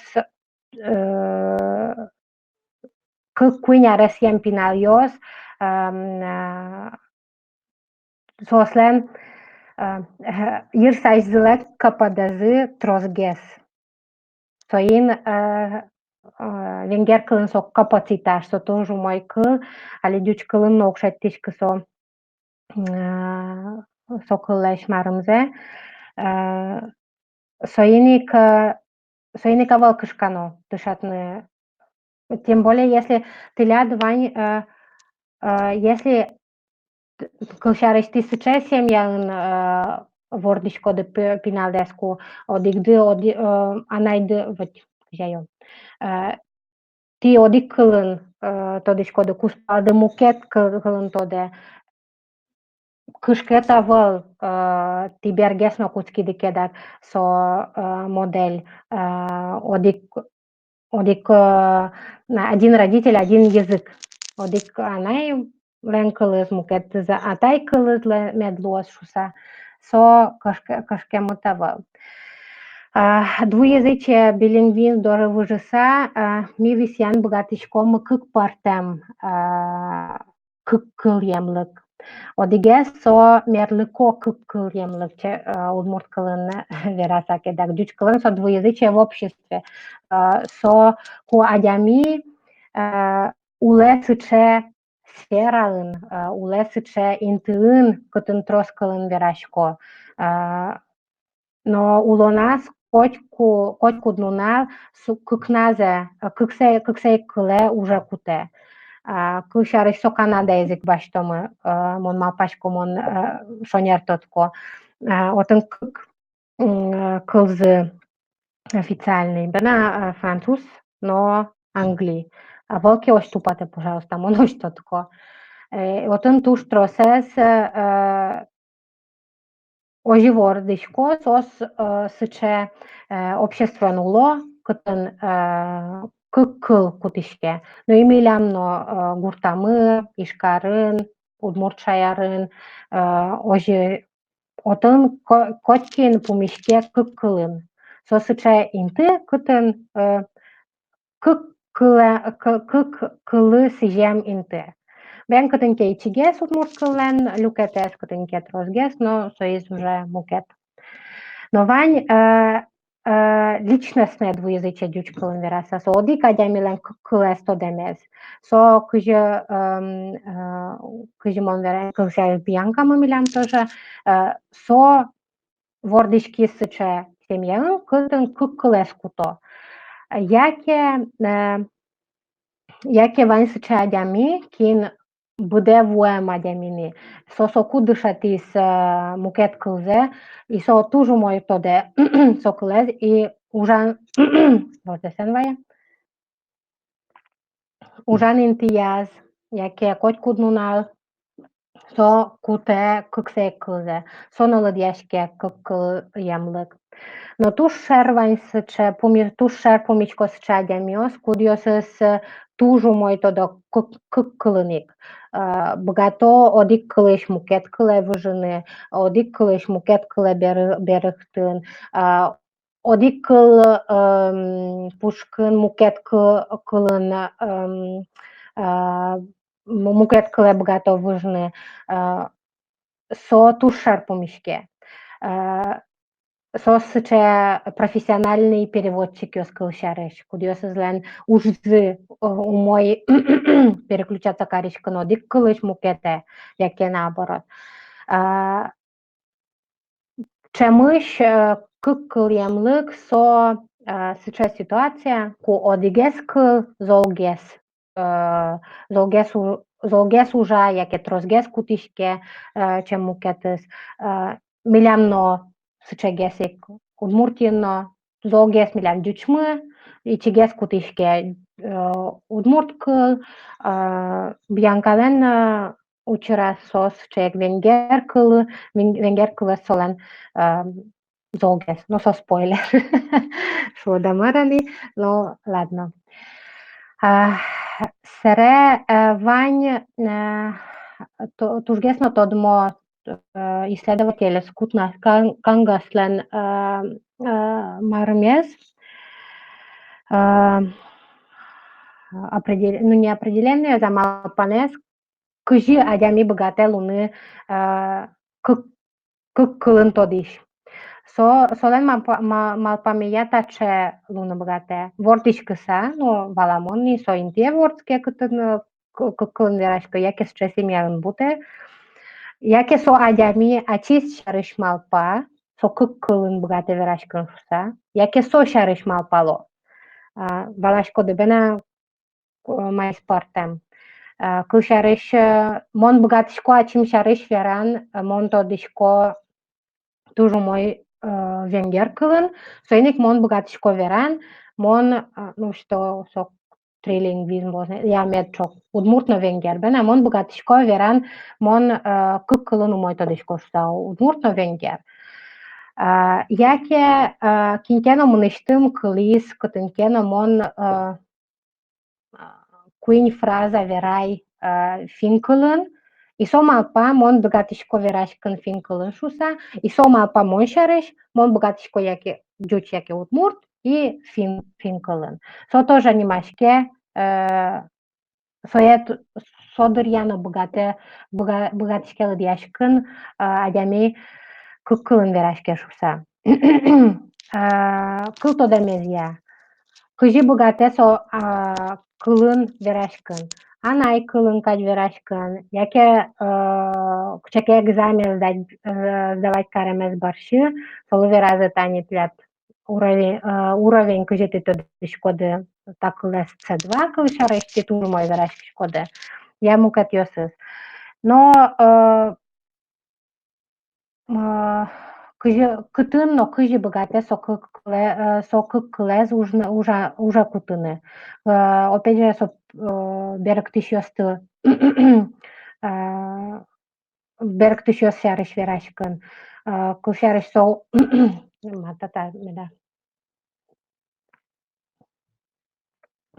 э, кык-куинь аресъем пиналъёс, э, м, э, соослэн, э, э, йырсазьзылэн КПД-зы тросгес. Соин, э, э, венгер кылын со капацитас, со туж умой кыл, али ӟуч кылын но уг шедьтӥськы со, э, со кыллэсь марымзэ. Э, соин ик, э, соин ик ӧвӧл кышкано дышетыны. Тем более, если тӥляд вань, э, э, если т-, кылсярысь, тӥ сыӵе семьяын, э, вордӥськоды пи-, пиналдэс, ку одӥгды, оди-, э, анайды, вот, кызьы ё. Э, тӥ одӥг кылын, э, тодӥськоды, кузпалды мукет кы-, кылын тодэ. Кышкыт ӧвӧл, э, тӥ бергес но кутскиды ке дак со, э, модель, э, одӥг, одӥг, э, на, один родитель, один язык. Одӥг анайлэн кылыз, мукетыз атай кылыз лэ-, мед луоз шуса. Со кышке-, кышкемыт ӧвӧл. А, двуязычие, билингвизм доры выжыса, а, ми висъяны быгатӥськомы кык пӧртэм, а, кык кылъемлык. Одӥгез со мерлыко кык кылъемлык, че-, э, удмурт кылын вераса ке дак, ӟуч кылын со двуязычие в обществе. Э, со ку адями, э, улэ сыӵе сфераын, э, улэ сыӵе интыын, кытын трос кылын верасько. Э, Но улоназ котьку-, котькуд нунал су-, кыкназэ, э, кыксэ-, кыксэ ик кылэ уже кутэ. А, кылсярысь, со Канадаез ик басьтомы, э, мон малпасько, мон, э, шонер тодӥсько. А, отын кык, м, э, кылзы официальный, бен, э, француз но англи. А ӧвӧл ке, озьы тупатэ, пожалуйста, мон озьы тодӥсько. Э, отын туж тросэз, э, озьы вордӥсько, соос, э, сыӵе, э, обществоын уло, кытын, э, кык кыл кутӥське. Но и милям но, э, гуртамы, Ижкарын, удмурт шаерын, э, озьы отын ко-, котькин пумиське кык кылын. Со сыӵе инты, кытын, э, кык кылэ-, кы-, кык кылы сӥзем инты. Бен кытын ке ичигес удмурт кыллэн люкетэз, кытын ке тросгес, но соиз уже мукет. Но вань, э, э, личностное двуязычие, ӟуч кылын вераса, со одӥг адямилэн кык кылэз тодэмез. Со кызьы, эм, э, кызьы мон верай, кылсярысь, Бьянкамы милям тоже, э, со вордӥськиз сыӵе семьяын, кытын кык кылэз куто. Яке, э, яке вань сыӵе адями, кин быдэ вуэм адями ни. Со соку дышетӥз, э, мукет кылзэ, и со туж умой тодэ со кылэз, и ужан, вот, эсен вае. Ужан интыяз, яке котькуд нунал со кутэ кыксэ ик кылзэ, со но лыдъяське кык кылъемлык. Но туж шер вань сыӵе пуми-, туж шер пумисько сыӵе адямиос, кудъёсыз, э, туж умой тодо кык, кык кылын ик. Э, быгато одӥг кылысь мукет кылэ выжыны, одӥг кылысь мукет кылэ беры-, берыктыны, э, одӥг кыл, эм, пушкын мукет кы-, кылын, эм, э, м-, мукет кылэ быгато выжыны, э, со туж шер пумиське. Э, со сыӵе профессиональный переводчикъёс, кылсярысь, кудъёсызлэн ужзы, э, умой переключаться кариськыны одӥг кылысь мукетэ, яке наоборот. Э, Ӵемысь, э, кык кылъемлык со, э, сыӵе ситуация, ку одӥгез кыл золгес, э, золгес у-, золгес ужа, яке тросгес кутӥське, э, чем мукетыз. Э, милям но сыӵегес ик, Удмуртиын но золгес милям ӟучмы, ичигес кутӥське, э, удмурт кыл, э, Бьянкалэн, э, учыраз со сыӵе ик венгер кыл, вен-, венгер кылэз солэн, э, золгес, но со спойлер. Шуод-а, мар-а ни, но ладно. А, собере, э, вань, э, то-, тужгес но тодмо, э, исследователь Скутнар Кан-, Кангаслэн, э, э, мармез, э, определе-, ну, не определенный, а малпанэз, кызьы адями быгатэ луыны, э, кык, кык кылын тодӥсь. Со, солэн малпа-, ма-, малпамея таӵе луыны быгатэ. Вордӥськыса, ну, валамон ни, со интые вордске, кытын, э, к-, кык кылын вераське, яке сыӵе семьяын будэ, яке со адями ачиз сярысь малпа, со кык кылын быгатэ вераськыны шуыса, яке со сярысь малпало. А, валаськоды бен-а, э, маиз пӧртэм. Э, кылсярысь, э, мон быгатӥсько ачим сярысь вераны, э, мон тодӥсько туж умой, э, венгер кылын, соин ик мон быгатӥсько вераны, мон, э, ну, что со трилингвизм, можно, я мед ӵок удмурт но венгер бен, а мон быгатӥсько вераны, мон, э, кык кылын умой тодӥсько шуыса, удмурт но венгер. Э, яке, э, кин ке но мынэсьтым кылӥз, кытын ке но мон, э, куинь фраза верай, э, финн кылын, и со малпа, мон быгатӥсько вераськыны финн кылын шуыса, и со малпа мон сярысь, мон быгатӥсько яке ӟуч, яке удмурт, и финн, финн кылын. Со тоже нимаське, э, сое т-, со дыръя но быгатэ, быга-, быгатӥське лыдъяськыны, э, адями кык кылын вераське шуыса. Э, кыл тодэмезъя. Кызьы быгатэ со, а, кылын вераськыны. Анай кылын кадь вераськыны, яке, э, кыӵе ке экзамен сдать, э, сдавать каремез бӧрсьы, солы веразы: тани тӥляд уровень, э, уровень, кызьы тӥ тодӥськоды та кылэз, С два кылсярысь, тӥ туж умой вераськиськоды. Я мукетъёсыз. Но, э, э, кызьы, кытын но кызьы быгатэ со кык кылэ-, э, со кык кылэз ужны, ужа-, уже кутыны. Э, опять же, со, э, берыктӥсьёсты, э, берыктӥсьёс сярысь вераськыны. Э, кылсярысь, со, ма та, та, меда.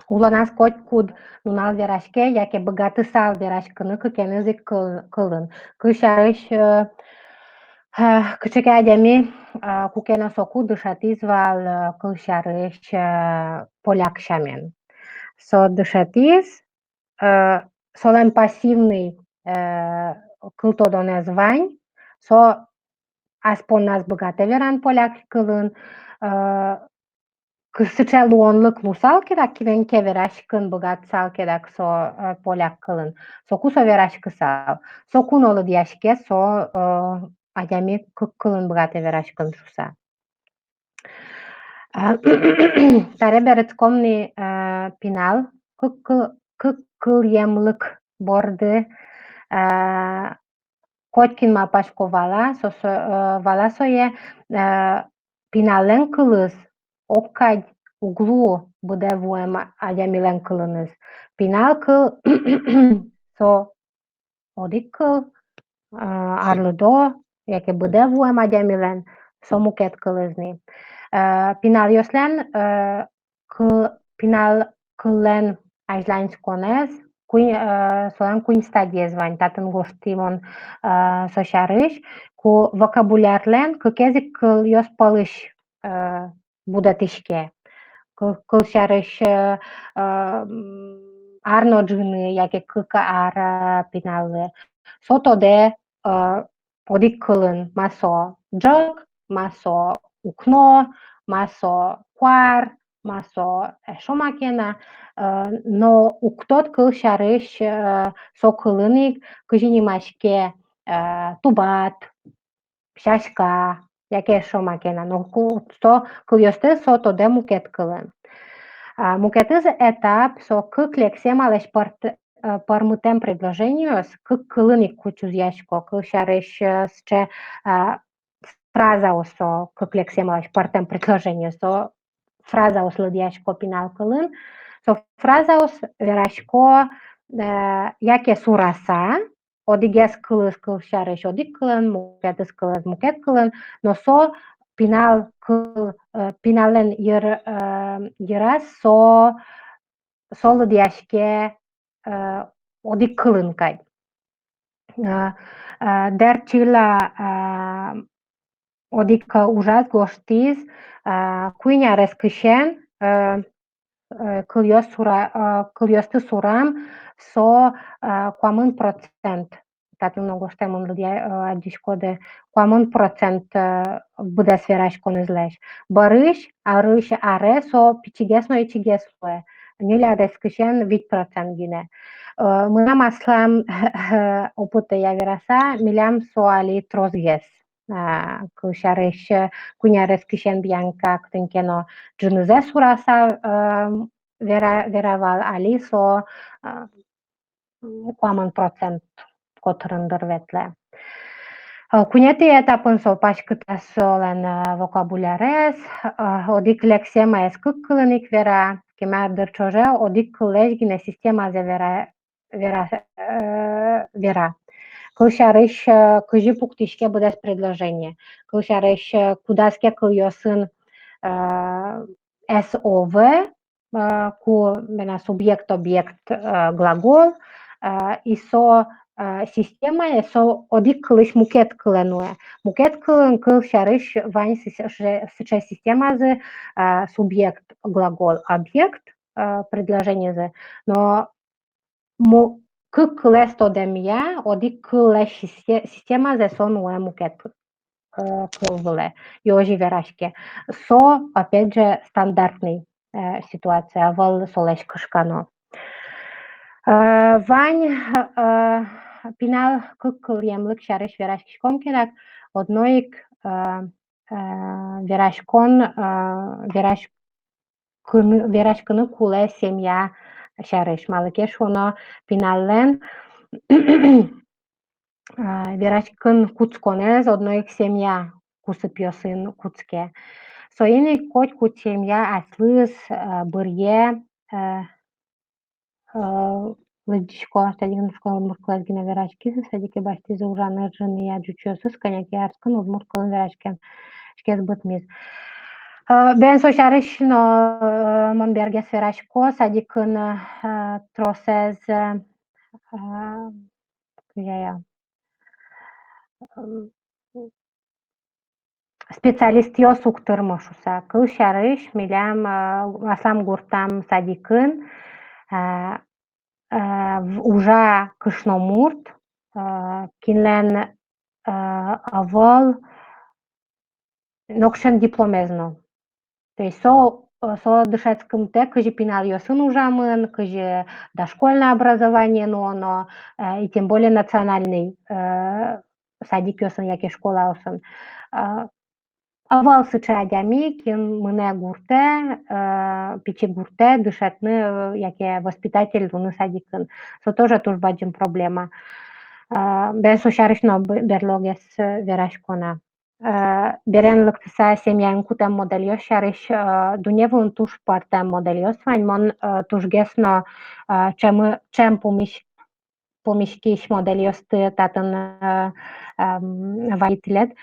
Улоназ котькуд нунал вераське, яке быгатысал вераськыны кыкеныз ик кыл-, кылын. Кылсярысь, э, э, кыӵе ке адями, э, куке но соку дышетӥз вал, э, кылсярысь, э, поляк сямен. Со дышетӥз, э, солэн пассивный, э, кылтодонэз вань, со ас понназ быгатэ вераны поляк кылын, э, кызьы сыӵе луонлык луысал ке дак, кинэн ке вераськыны быгатысал ке дак со, э, поляк кылын, соку со вераськысал. Соку но лыдъяське со, э, адями кык кылын быгатэ вераськыны шуыса. А, таре берытском ни, э, пинал кык кыл-, кык кылъемлык борды, э, котькин малпасько вала, со, со, э, вала сое, э, пиналлэн кылыз огкадь уг луы быдэ вуэм адямилэн кылыныз. Пинал кыл со одӥг кыл, э, арлыдо, яке быдэ вуэм адямилэн, со мукет кылыз ни. Э, пиналъёслэн, э, кы-, пинал кыллэн азьланьсконэз, куинь, э, солэн куинь стадиез вань, татын гожтӥ мон, э, со сярысь, ку вокабулярлэн кыкез ик кылъёс пӧлысь, э, будэтӥське. Кы-, кылсярысь, э, э, м, ар но ӝыны, яке кык ар, э, пиналлы. Со тодэ, э, одӥг кылын, ма со ӝӧк, ма со укно, ма со куар, ма со эшшо ма ке но, э, но уг тод, кылсярысь, э, со кылын ик, кызьы нимаське, э, тубат, сяська, яке эшшо ма ке но, но ку-, со кылъёсты со тодэ мукет кылын. А, мукетыз этап, со кык лексемалэсь пӧрт-, э, пӧрмытэм предложениос кык кылын ик кучузъясько, кылсярысь, э, сыӵе, э, фразаос со, кык лексемалэсь пӧртэм предложениос со, фразаос лыдъясько пинал кылын, со фразаос верасько, э, яке сураса, одӥгез кылыз кылсярысь одӥг кылын, мукетыз кылыз мукет кылын, но со пинал кыл, э, пиналлэн йыр-, э, йыраз со, со лыдъяське, э, одӥг кылын кадь. Э, э, Дэрчила, э, одӥг ужаз гожтӥз, э, куинь арескысен, э, э, кылъёс сура-, э, кылъёсты сурам со, э, куамын процент. Татын но гожтэмын, лыдъя-, э, адӟиськоды, куамын процент, э, быдэс вераськонэзлэсь. Бӧрысь, арысь аре со пичигес но ичигес луэ. Ньыль арескысен вить процент гинэ. Э, мынам аслам опытэ я вераса, милям со али тросгес. А, кылсярысь, э, куинь арескысен Бьянка кытын ке но ӝынызэ сураса, э, вера-, вера вал, али со, э, куамын процент котырын дыр ветлэ. Э, куинетӥ этапын со паськыта солэн, э, вокабулярез, э, одӥг лексемаез кык кылын ик вера, кема дыр ӵоже одӥг кыллэсь гинэ системазэ вера, вера, э, вера. Кылсярысь, э, кызьы пуктӥське быдэс предложение. Кылсярысь, э, кудаз ке кылъёсын, э, S O V, э, ку мына субъект, объект, э, глагол, э, и со, э, системае со одӥг кылысь мукет кылэ нуэ. Мукет кылын, кылсярысь, вань сыӵе, сыӵе системазы, э, субъект, глагол, объект, э, предложенизы. Но му-, кык кылэз тодэмъя, одӥг кыллэсь систе-, системазэ со нуэ мукет, э, кыл вылэ, и озьы вераське. Со, опять же, стандартный, э, ситуация, ӧвӧл солэсь кышкано. Э, вань, э, пинал кык кылъемлык сярысь вераськиськом ке, так, одно ик, э, э, вераськон, э, вераськыны, вераськыны кулэ семья сярысь. Малы ке шуоно, пиналлэн, э, вераськыны кутсконэз одно ик семья кусыпъёсын кутске. Соин ик котькуд семья аслыз, э, быръе, э, э, лыдӟисько, садикын школаын удмурт кылэз гинэ вераськизы, садике басьтӥзы ужаны ӝыныя ӟучъёсыз, кӧня ке арскын удмурт кылын вераськемзы быдтӥз. Э, бен со сярысь но, э, мон бергес верасько, садикын, э, тросэз, э, э, кызьы я, э, специалистъёс уг тырмо шуса. Кылсярысь, милям, э, аслам гуртам садикын, э, э, в-, ужа кышномурт, э, кинлэн, э, ӧвӧл нокыӵе но дипломез но. То есть со, э, со дышетскымтэ, кызьы пиналъёсын ужамын, кызьы дошкольное образование нуоно, э, и тем более национальный, э, садикъёсын яке школаосын. Э, ӧвӧл сыӵе адями, кин мынэ гуртэ, э, пичи гуртэ дышетыны, э, яке воспитатель луыны садикын. Со тоже туж бадӟым проблема. Э, бен со сярысь но б-, берлогес, э, верасько на. Э, берен лыктыса, семьяын кутэм модельёс сярысь, э, дунне вылын туж пӧртэм модельёс вань. Мон, э, тужгес но, э, ӵемы-, ӵем пумись-, пумиськись модельёсты татын, э, эм, вайи тӥлед.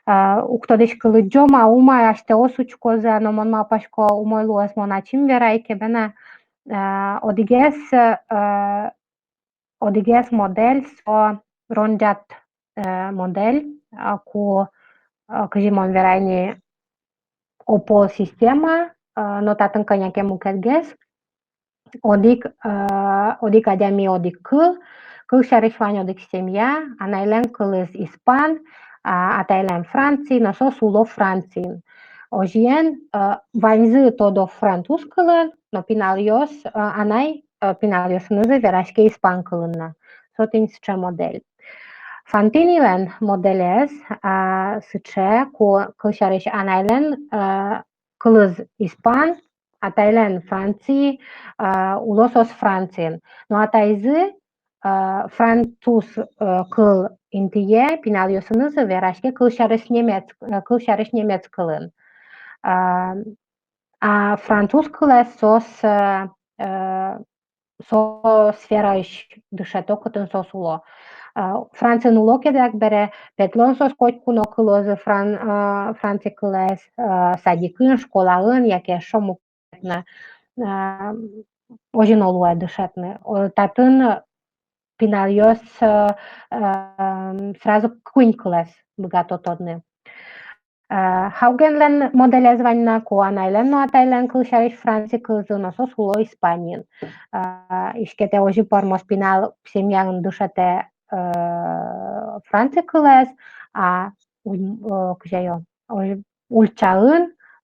Э, уг тодӥськы, лыдӟом-а, ум-а, асьтэос учкоз-а, но мон малпасько, умой луоз, мон ачим верай ке, бен, э, одӥгез, э, одӥгез модель со ронӟад, э, модель, а, ку, а, кызьы мон верай ни, опол система, а, но татын кӧня ке мукетгес. Одӥг, а, одӥг адями, одӥг кыл, кылсярысь, вань одӥг семья, анайлэн кылыз испан, а, атайлэн Франций, но соос уло Франциын. Озьыен, а, ваньзы тодо француз кылын, но пиналъёс, а, анай, э, пиналъёсынызы вераське испан кылын на. Со тӥни сыӵе модель. Фантинилэн моделез, а, сыӵе, ку, кылсярысь, анайлэн, э, кылыз испан, атайлэн Франци, э, уло соос Франциын. Но атайзы, э, француз, э, кыл интые пиналъёсынызы вераське кылсярысь немец, э, кылсярысь немец кылын. А, а француз кылэз соос, э, э, со сфераысь дышето, кытын соос уло. А, Франциын уло ке дак бере, петлон соос котьку но кылозы фран-, а, Франци кылэз, а, садикын, школаын, яке эшшо мукетын, а, озьы но луэ дышетыны. О, татын пиналъёс, а, а, сразу куинь кылэз быгато тодыны. А, Хаугенлэн моделез вань на, ку анайлэн но атайлэн кылсярысь Франци кылзы, но соос уло Испаниын. А, иське, тэ озьы пӧрмоз, пинал семьяын дышетэ, э, Франци кылэз, а, м, э, кызьы ё, озьы ульчаын,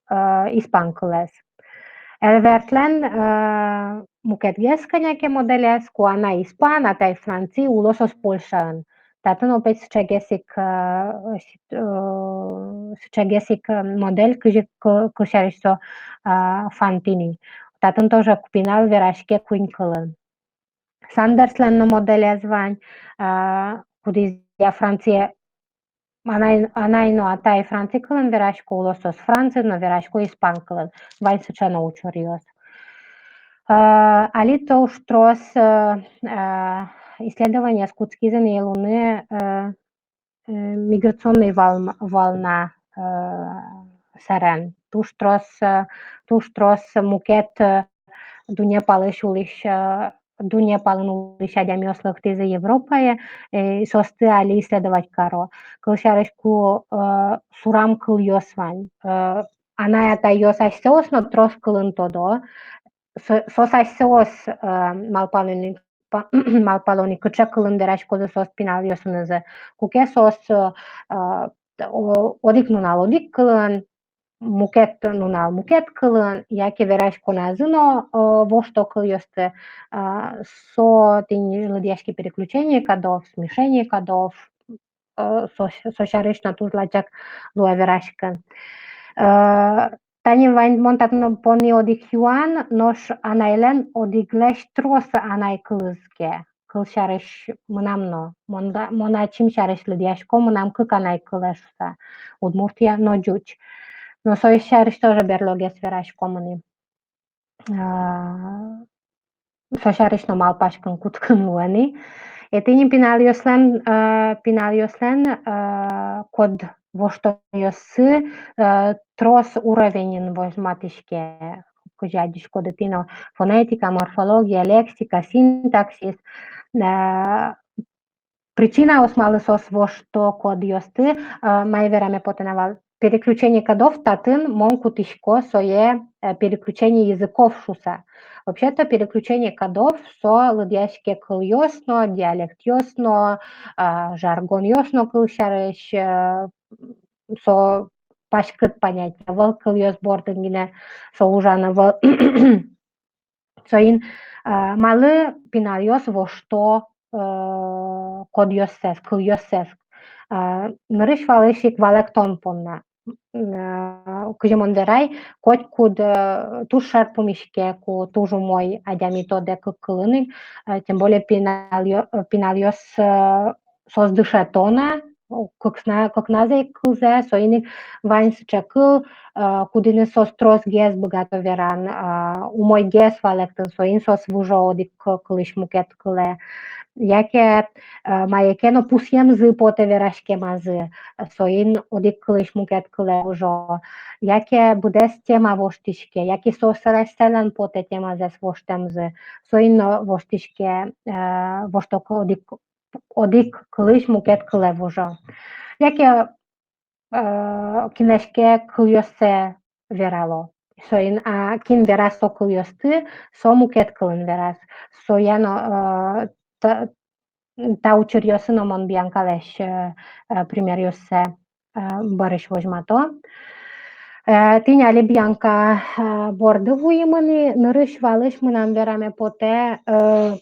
э, испан кылэз. Эльвертлэн, э, мукетгес кӧня ке моделез, ку анай испан, атай Франци, уло соос Польшаын. Татын опять сыӵегес ик, э, с-, э, сыӵегес ик, э, модель, кызьы кы-, кылсярысь со, а, Фантини. Татын тоже пинал вераське куинь кылын. Сандерслэн но моделез вань, а, кудӥзъя Франци, анай, анай но атай Франци кылын верасько, уло соос Франциын, но верасько испан кылын. Вань сыӵе но учыръёс. А, али туж трос, э, э, исследованиос кутскизы ни луыны, э, э, миграционной вал-, волна, э, сэрен. Туж трос, э, туж трос мукет, э, дунне палысь улӥсь, э, дунне палын улӥсь адямиос лыктӥзы Европае, э, соосты али исследовать каро. Кылсярысь, ку, э, сурам кылъёс вань, э, анай-атайёс асьсэос но трос кылын тодо, со-, соос асьсэос, э, малпало ни, па-, малпало ни, кыӵе кылын вераськозы соос пиналъёсынызы. Куке соос, э, о-, одӥг нунал одӥг кылын, мукет нунал мукет кылын, яке вераськоназы но, э, вошто кылъёсты, э, со тӥни лыдъяське переключение кодов, смешение кодов, э, со, со сярысь но туж лачак луэ вераськыны. Э, тани вань мон татын понӥ одӥг юан, нош анайлэн одӥглэсь трос анай кылыз ке, кылсярысь, мынам но, мон да, мон ачим сярысь лыдъясько, мынам кык анай кылэ шуса, удмурт но ӟуч. Но со сярысь тоже берлогес вераськом ини. А, со сярысь но малпаськыны кутскыны луэ ни. Э, тӥни пиналъёслэн, э, пиналъёслэн, э, код воштонъёссы, э, трос уровеньын возьматӥське, кызьы адӟиськоды тӥ но: фонетика, морфология, лексика, синтаксис, э, причинаос, малы соос вошто кодъёсты, э, мае вераме потэ на вал. Переключение кодов татын мон кутӥсько сое, э, переключение языков шуса. Вообще-то переключение кодов со лыдъяське кылъёс но, диалектъёс но, а, жаргонъёс но, кылсярысь, э, со паськыт понятие ӧвӧл, кылъёс бордын гинэ со ужан ӧвӧл. Соин, а, малы пиналъёс вошто, э, кодъёссэс, кылъёссэс. А, нырысь-валысь ик валэктон понна. М, а, кызьы мон верай, котькуд, э, туж шер пумиське, ку туж умой адями тодэ кык кылын ик, э, тем более пиналъё-, э, пиналъёс, э, соос дышето на, кыкна-, кыкназэ ик кылзэ, соин ик вань сыӵе кыл, э, кудӥныз соос тросгес быгато вераны, э, умойгес валэктыны, соин соос выжо одӥг к-, кылысь мукет кылэ. Яке, э, мае ке но пусъемзы потэ вераськемазы, соин одӥг кылысь мукет кылэ выжо. Яке быдэс тема воштӥське, яке соос асьсэлэн потэ темазэс воштэмзы, соин но воштӥське, э, вошто к-, одӥг одӥг кылысь мукет кылэ выжо. Яке, э, кинлэсь ке кылъёссэ верало. Соин, а, кин вераз со кылъёсты, со мукет кылын вераз. Соя но, э, та, та учыръёсы но мон Бьянкалэсь, э, э, примеръёссэ, э, бӧрысь возьмато. Э, тӥни али Бьянка, э, борды вуимы ни, нырысь-валысь мынам вераме потэ, э,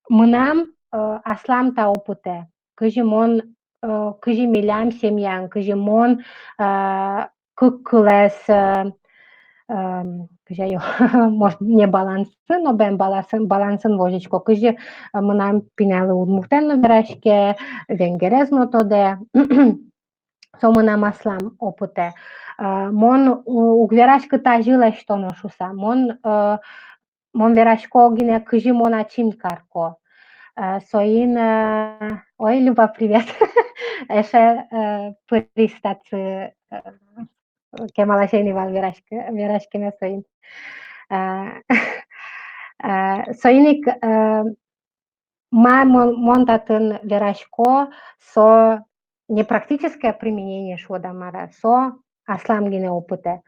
мынам, э, аслам та опытэ, кызьы мон, э, кызьы милям семьяын, кызьы мон, э, кык кылэз, э, эм, кызьы ай, может, не балансын, но бен балансын, балансын возисько, кызьы, э, мынам пиналы удмуртэн но вераське, венгерез но тодэ. Со мынам аслам опытэ. Э, мон у-, уг вераськы тазьы лэсьтоно шуса. Мон, э, мон верасько гинэ, кызьы мон ачим карко. Э, соин, э, ой, Люба, привет. Эше, э, пыриз татчы, э, кемалась ӧй ни вал вераське-, вераськеме соин. Э, э, соин ик, э, ма мон, мон татын верасько, со не практическое применение шуод-а, мар-а, со аслам гинэ опытэ.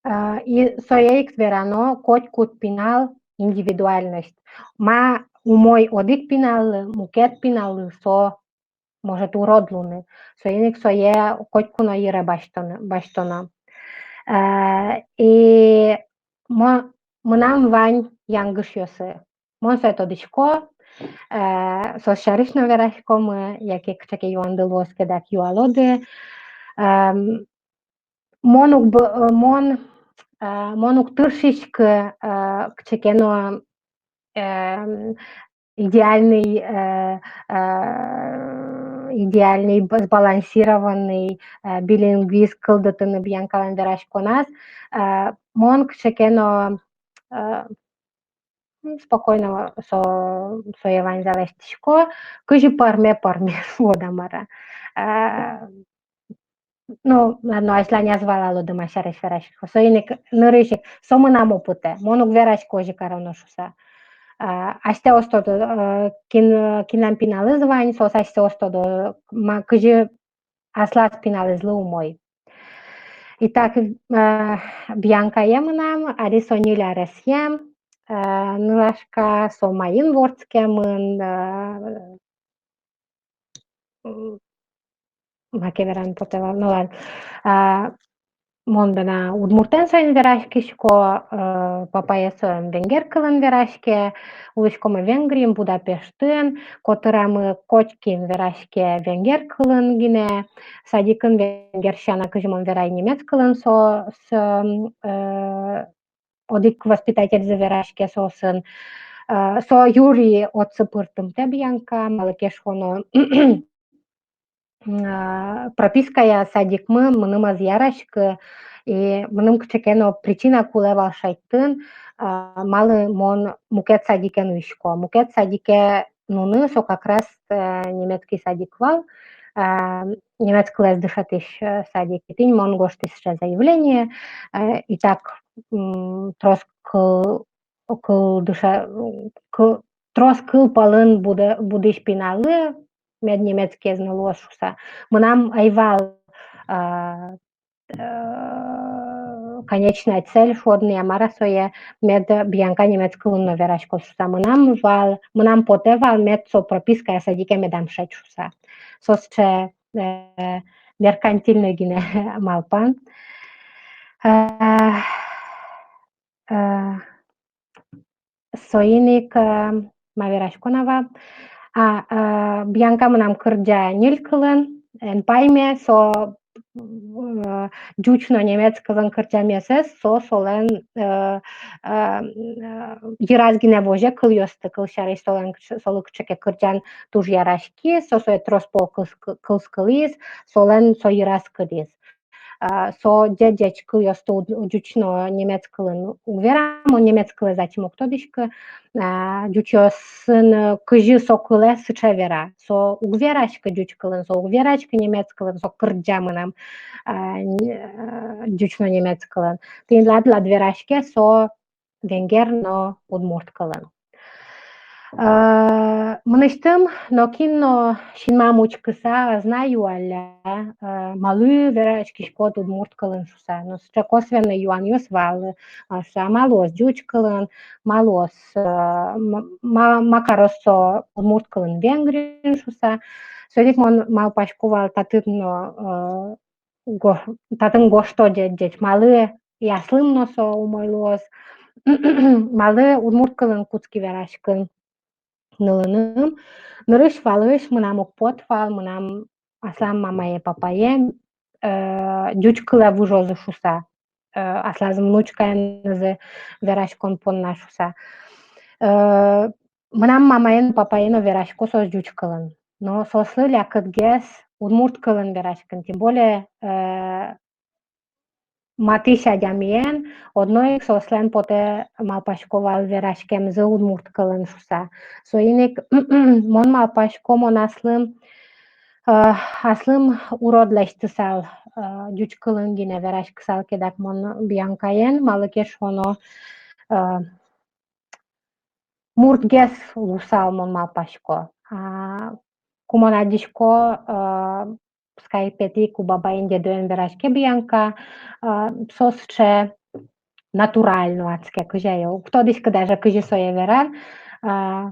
А, и сое ик верано, котькуд пинал индивидуальность. Ма умой одӥг пиналлы, мукет пиналлы со может урод луыны. Соин ик сое котьку но йыре басьтоно, басьтоно. Э, и мо-, мынам вань янгышъёсы. Мон сое тодӥсько, э, соос сярысь но вераськомы, яке кыӵе ке юанды луоз ке, дак юалоды. Эм, мон уг б-, э, мон, э, мон уг тыршиськы, э, кыӵе ке но, эм, идеальный, э, э, идеальный, б-, сбалансированный, э, билингвист кылдытыны Бьянкалэн вераськоназ. Э, мон кыӵе ке но, э, м, спокойно со-, сое ваньзэ лэсьтӥсько, кызьы пӧрме, пӧрме, шуод-а, мар-а. Э, ну, ладно, азьланяз валалоды, ма сярысь вераськисько. Соин ик нырысь ик со мынам опытэ. Мон уг вераськы озьы кароно шуса. А, асьтэос тодо, э, кин, кинлэн пиналыз вань, соос асьтэос тодо, ма, кызьы аслаз пиналызлы умой. Итак, э, Бьянкае мынам, али со ньыль аресъем, э, нылашка, со маин вордскемын, э, м, маке вераны потэ вал, ну ладно. А, мон бен удмуртэн соин вераськисько, э, папае соин венгер кылын вераське, улӥськомы Венгриын, Будапештын, котырамы котькин вераське венгер кылын гинэ, садикын венгер сяна, кызьы мон верай, немец кылын со, со, э, одӥг воспитательзы вераське соосын. Э, со юри отчы пыртымтэ, Бьянка, малы ке шуоно, а, пропиская садикмы мыным ӧз яраськы, и мыным кыӵе ке но причина кулэ вал шедьтыны, а, малы мон мукет садике нуисько. Мукет садике нуны со как раз, э, немецкий садик вал, а, немец кылэз дышетӥсь, э, садик. И тӥни мон гожтӥ сыӵе заявление, э, и так, м, трос кыл, кыл дыше-, кы-, трос кыл пӧлын будэ-, будӥсь пиналлы, мед немецкиез но луоз шуса. Мынам ӧй вал, а, э, конечная цель шуод ни-а, мар-а сое, мед Бьянка немец кылын но вераськоз шуса. Мынам вал, мынам потэ вал, мед со пропиская садике медам шедь шуса. Со сыӵе, э, меркантильной гинэ малпан. Э, э, Соин ик, э, ма вераськон-а вал. А, э, Бьянка мынам кырӟа ньыль кылын, эн пайме, со, э, ӟуч но немец кылын кырӟамезэз, со солэн, э, э, э, йыраз гинэ возе кылъёсты, кыл сярысь солэн кыӵе-, солы кыӵе ке кырӟан туж яраськиз, со сое трос пол кылс-, кылскылӥз, солэн со йыраз кылиз. А, со ӟеч-ӟеч кылъёсты уд-, ӟуч но немец кылын уг вера, мон немец кылэз ачим уг тодӥськы, а, ӟучъёсын, э, кызьы со кылэ, сыӵе вера. Со уг вераськы ӟуч кылын, со уг вераськы немец кылын, со кырӟа мынам, а, н-, э, ӟуч но немец кылын. Тӥни лад-лад вераське со венгер но удмурт кылын. Э, мынэсьтым нокин но синмам учкыса ӧз на юалля, э, малы вераськиськод удмурт кылын шуса. Но сыӵе косвенной юанъёс вал, э, шуса, малы ӧз ӟуч кылын, малы ӧз, э, м-, ма-, ма кароз со удмурт кылын Венгриын шуса. Соин ик мон малпасько вал татын но, э, го-, татын гожто ӟеч-ӟеч, малы и аслым но со умой луоз, малы удмурт кылын кутски вераськыны нылыным. Нырысь валысь мынам уг поты вал, мынам аслам мамае-папае, э, ӟуч кылэ выжозы шуыса, э, аслаз внучкаенызы вераськон понна шуыса. Э, мынам мамае но, папае но верасько соос ӟуч кылын. Но соослы лякытгес удмурт кылын вераськыны, тем более, э, матысь адямиен, одно ик соослэн потэ, малпасько вал, вераськемзы удмурт кылын шуыса. Соин ик мон малпасько, мон аслым, э, аслым урод лэсьтысал, э, ӟуч кылын гинэ вераськысал ке дак мон Бьянкаен, малы ке шуоно, э, муртгес луысал, мон малпасько. А, ку мон адӟисько, э, скайпетӥ, ку бабаен, дедоен вераське Бьянка, а, со сыӵе натурально адске, кызьы ӧй, уг тодӥськы даже, кызьы сое веран, а,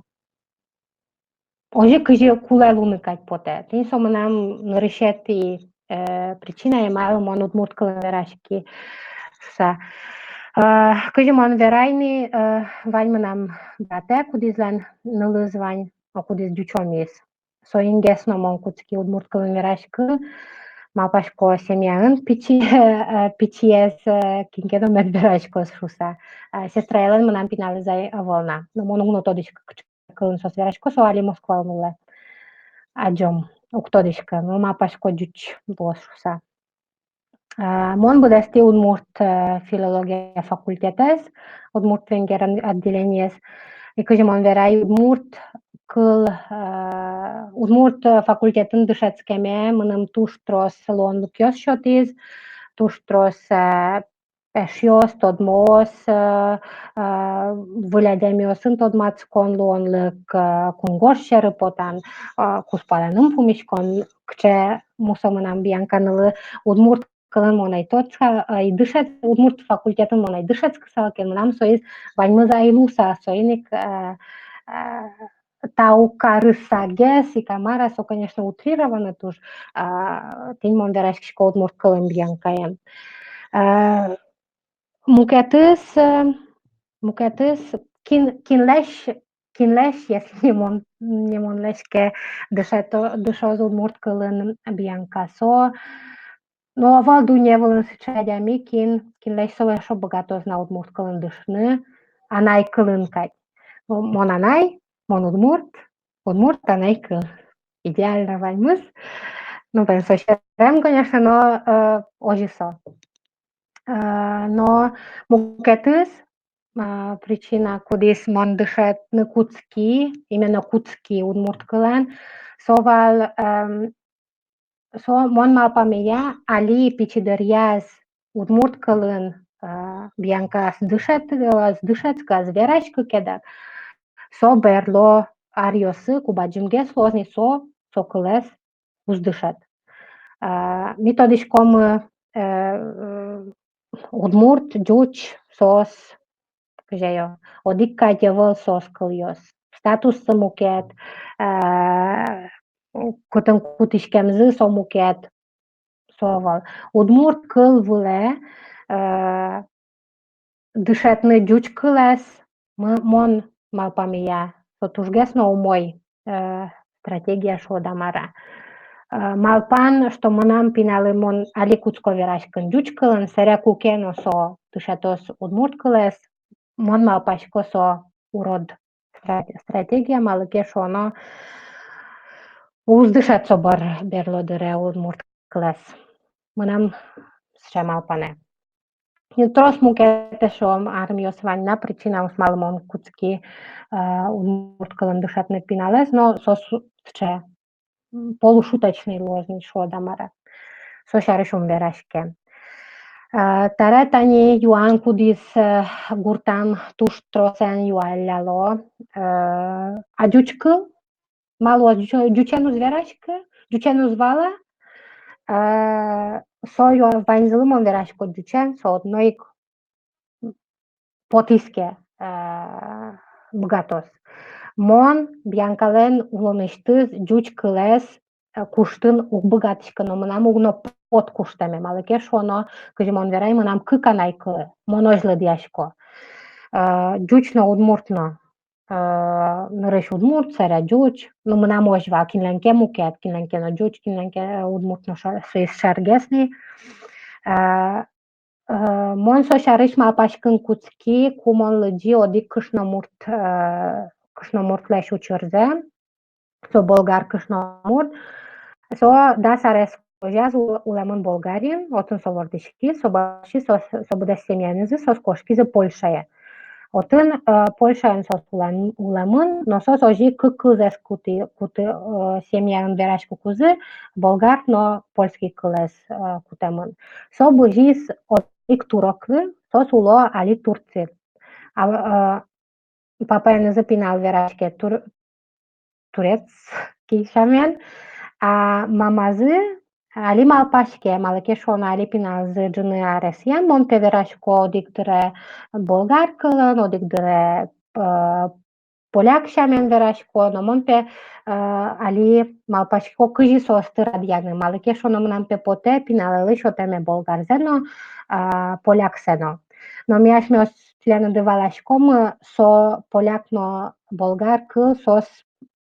озьы, кызьы кулэ луыны кадь потэ. Тӥни со мынам нырысетӥ, э, причинае, малы мон удмурт кылын вераськи шуыса. Э, кызьы мон верай ни, э, вань мынам братэ, кудӥзлэн нылыз вань, кудӥз ӟучомиз. Соингес но мон кутски удмурт кылын вераськыны, малпасько, семьяын пичи, э, пичиез, э, кин ке но мед вераськоз шуыса. Э, сестраелэн мынам пиналэз ӧвӧл на. Но мон уг но тодӥськы, кыӵе кылын соос верасько, со али Москваын улэ. Адӟом, уг тодӥськы, но малпасько, ӟуч луоз шуыса. А, мон быдэсти удмурт, э, филология факультетэз, удмурт-венгер отделениез. И кызьы мон верай, удмурт кыл, э, удмурт, э, факультетын дышетскеме мыным туж трос луонлыкъёс сётӥз, туж трос, э, эшъёс, тодмоос, э, э, выль адямиосын тодматскон луонлык, э, кунгож сьӧры потан, э, кузпалэным пумиськон, кыӵе мусо мынам Бьянка нылы, удмурт кылын мон ӧй тодскы, ӧй дышет-, удмурт факультетын мон ӧй дышетскысал ке, мынам соиз ваньмыз ӧй луысал, соин ик, э, э, тау карысагес ик-а, мар-а, со, конечно, утрированно туж, а, тӥни мон вераськисько удмурт кылын Бьянкаен. А, мукетыз, э, мукетыз, кин, кинлэсь, кинлэсь, если не мон, не монлэсь ке дышето-, дышоз удмурт кылын Бьянка, со, но ӧвӧл дунне вылын сыӵе адями, кин, кинлэсь со эшшо быгатоз на удмурт кылын дышыны, анай кылын кадь. Мон анай, мон удмурт, удмурт анай кыл. Идеально ваньмыз. Ну, бен, со серем, конечно, но, э, озьы со. Э, но мукетыз, а, причина, кудӥз мон дышетыны кутски, именно кутски удмурт кылэн, со вал, эм, со мон малпамея, али пичи дыръяз удмурт кылын, а, Бьянка ӧз дышет-, ӧз дышетскы, ӧз вераськы ке дак, со берло аръёсы, ку бадӟымгес луоз ни, со, со кылэз уз дышет. А, ми тодӥськомы, э, удмурт, ӟуч, соос, кызьы ӧй, одӥг кадь ӧвӧл соос кылъёс. Статуссы мукет, э, кытын кутӥськемзы со мукет. Со вал. Удмурт кыл вылэ, э, дышетыны ӟуч кылэз, м-, мон малпамея, со тужгес но умой, э, стратегия шуод-а, мар-а. Э, малпан, что мынам пиналэ мон али кутско вераськыны ӟуч кылын, сэре куке но со дышетоз удмурт кылэз, мон малпасько, со урод стра-, стратегия, малы ке шуоно уз дышет со бер-, берло дыре удмурт кылэз. Мынам сыӵе малпанэ. И трос мукет эшшо армиос вань на причинаос, малы мон кутски, э, удмурт кылын дышетыны пиналэз, но со су-, сыӵе, м, полушуточный луоз ни шуод-а, мар-а. Со сярысь ум вераське. Э, табере тани юан, кудӥз, э, гуртам туж тросэн юалляло. Э, а ӟуч кыл? Малы ӟуч-, ӟучен уз вераськы, ӟучен уз вала, э, со ю-, ваньзылы мон верасько ӟучен, со одно ик потӥз ке, э, быгатоз. Мон Бьянкалэн улонысьтыз ӟуч кылэз, э, куштыны уг быгатӥськы но, мынам уг но поты куштэме, малы ке шуоно, кызьы мон верай, мынам кык анай кылы, мон озьы лыдъясько. Э, ӟуч но, удмурт но. э, нырысь удмурт, сэре ӟуч, ну, мынам озьы вал, кинлэн ке мукет, кинлэн ке но ӟуч, кинлэн ке, э, удмурт но шер-, соиз шергес ни. Э, э, мон со сярысь малпаськыны кутски, ку мон лыдӟи одӥг кышномурт, э, кышномуртлэсь учырзэ, со болгар кышномурт. Со дас арес кожаз у-, улэмын Болгариын, отын со вордӥськиз, со быдэс, со, со быдэс семьяенызы соос кошкизы Польшае. Отын, э, Польшаын соос улэм-, улэмын, но соос озьы кык кылзэс кутӥ-, кутӥ-, э, семьяын вераськыкузы, болгар но польский кылэз, э, кутэмын. Со бызиз одӥг туроклы, соос уло али Турциын. А, э, папаенызы пинал вераське тур-, турецкий сямен, а мамазы али малпаське, малы ке шуоно али пиналзы ӝыны аресъем, мон пе верасько одӥг дыре болгар кылын, одӥг дыре, э, поляк сямен верасько, но мон пе, э, али малпасько, кызьы соосты радъяны, малы ке шуоно мынам пе потэ пиналэлы сётэме болгарзэ но, э, поляксэ но. Но ми асьмеос тӥленыды валаськомы, со поляк но болгар кыл, соос,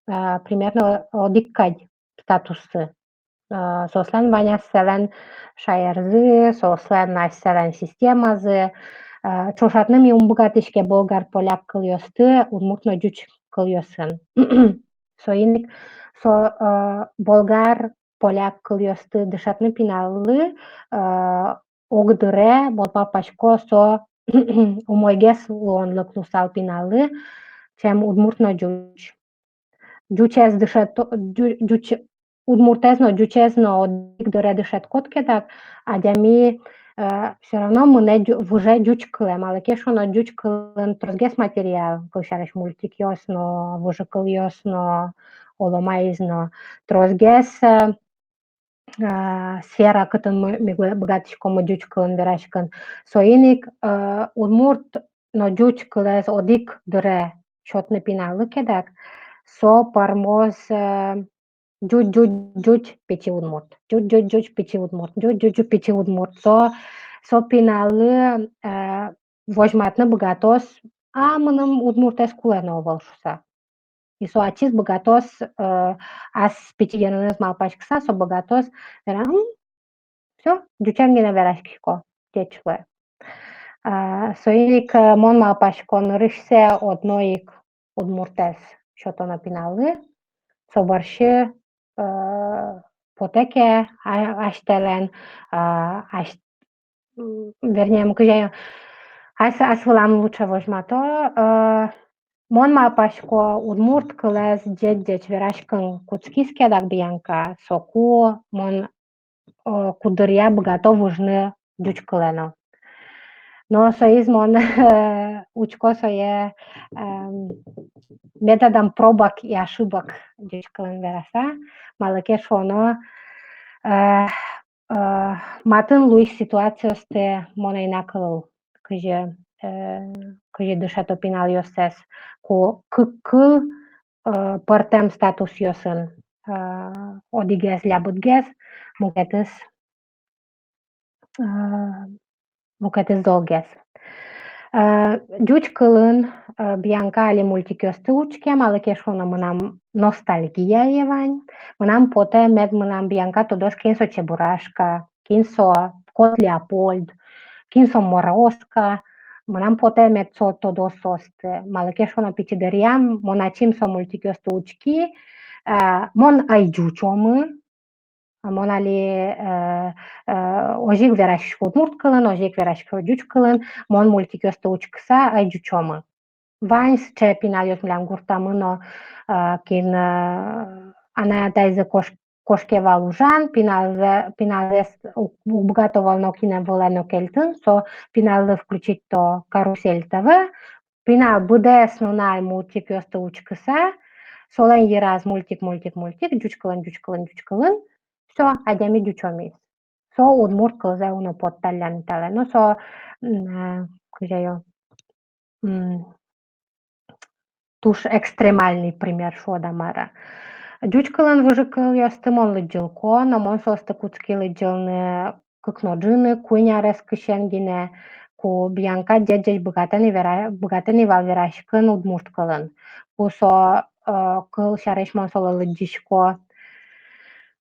э, примерно одӥг кадь статуссы. Э, соослэн вань асьсэлэн шаерзы, соослэн асьсэлэн системазы. Э, ӵошатыны ми ум быгатӥське болгар-поляк кылъёсты удмурт но ӟуч кылъёсын. Соин ик со, э, болгар-поляк кылъёсты дышетыны пиналлы, э, огдыре, мон малпасько, со умойгес луонлык луысал пиналлы, чем удмурт но ӟуч. Ӟучез дышето-, ӟу-, ӟуч-, удмуртэз но, ӟучез но одӥг дыре дышетӥськод ке, так, адями, э, всё равно мынэ ӟу-, выже ӟуч кылэ, малы ке шуоно ӟуч кылын тросгес материал, кылсярысь, мультикъёс но, выжыкылъёс но, оломаиз но, тросгес, э, а, сфера, кытын мы, ми быгатӥськомы ӟуч кылын вераськыны. Соин ик, э, удмурт но ӟуч кылэз одӥг дыре сётыны пиналлы ке, так, со пӧрмоз, э, ӟуч, ӟуч, ӟуч, пичи удмурт. Ӟуч, ӟуч, ӟуч, пичи удмурт. Ӟуч, ӟуч, ӟуч, пичи удмурт. Со, со пиналлы, э, возьматыны быгатоз, а мыным удмуртэз кулэ но ӧвӧл шуса. И со ачиз быгатоз, э, ас пичигенэныз малпаськыса, со быгатоз вераны: «М, всё, ӟучен гинэ вераськисько, ӟеч луэ». А, соин ик, э, мон малпасько, нырысьсэ одно ик удмуртэз сётоно пиналлы, со бӧрсьы, э, потэ ке, а, асьтэлэн, а, ась-, м, вернее, м, кызьы ай-, ас-, ас вылам лучше возьмато, э, мон малпасько, удмурт кылэз ӟеч-ӟеч вераськыны кутскиз ке, так, Бьянка, соку мон, э, куддыръя быгато выжыны ӟуч кылэ но. Но соиз мон, э, учко сое, эм, методом пробок и ошибок, ӟуч кылын вераса, малы ке шуоно, э, э, матын луись ситуациосты мон ӧй на кылы, кызьы, э, кызьы дышето пиналъёссэс, ку кык кыл, э, пӧртэм статусъёсын, э, одӥгез лябытгес, мукетыз, э, мукетыз золгес. Э, ӟуч кылын, э, Бьянка али мультикъёсты учке, малы ке шуоно мынам ностальгия вань. Мынам потэ, мед мынам Бьянка тодоз, кин со Чебурашка, кин со Кот Леопольд, кин со Морозко. Мынам потэ, мед со тодоз соосты. Малы ке шуоно пичи дыръям мон ачим со мультикъёсты учки, э, мон ӧй ӟучомы, мон али, э, э, озьы ик вераськисько удмурт кылын, озьы ик вераськисько ӟуч кылын, мон мультикъёсты учкыса ӧй ӟучомы. Вань сыӵе пиналъёс милям гуртамы но, э, кин, э, анай-атайзы кош-, кошке вал ужан, пиналзэ-, пиналзэс уг, уг быгато вал нокинэ вылэ но кельтыны, со пиналлы включить то «Карусель» ТВ, пинал быдэс нунал мультикъёсты учкыса, солэн йыраз мультик, мультик, мультик, ӟуч кылын, ӟуч кылын, ӟуч кылын, всё, адями ӟучомиз. Со удмурт кылзэ уно потталляны талэ. Ну, со, м, э, кызьы ё, м, туж экстремальный пример шуод-а, мар-а. Ӟуч кылын выжыкылъёсты мон лыдӟылӥсько, но мон соосты кутски лыдӟылыны кык но ӝыны, куинь арескысен гинэ, ку Бьянка ӟеч-ӟеч быгатэ ни вера-, быгатэ ни вал вераськыны удмурт кылын. Ку со, э, кыл сярысь мон солы лыдӟисько,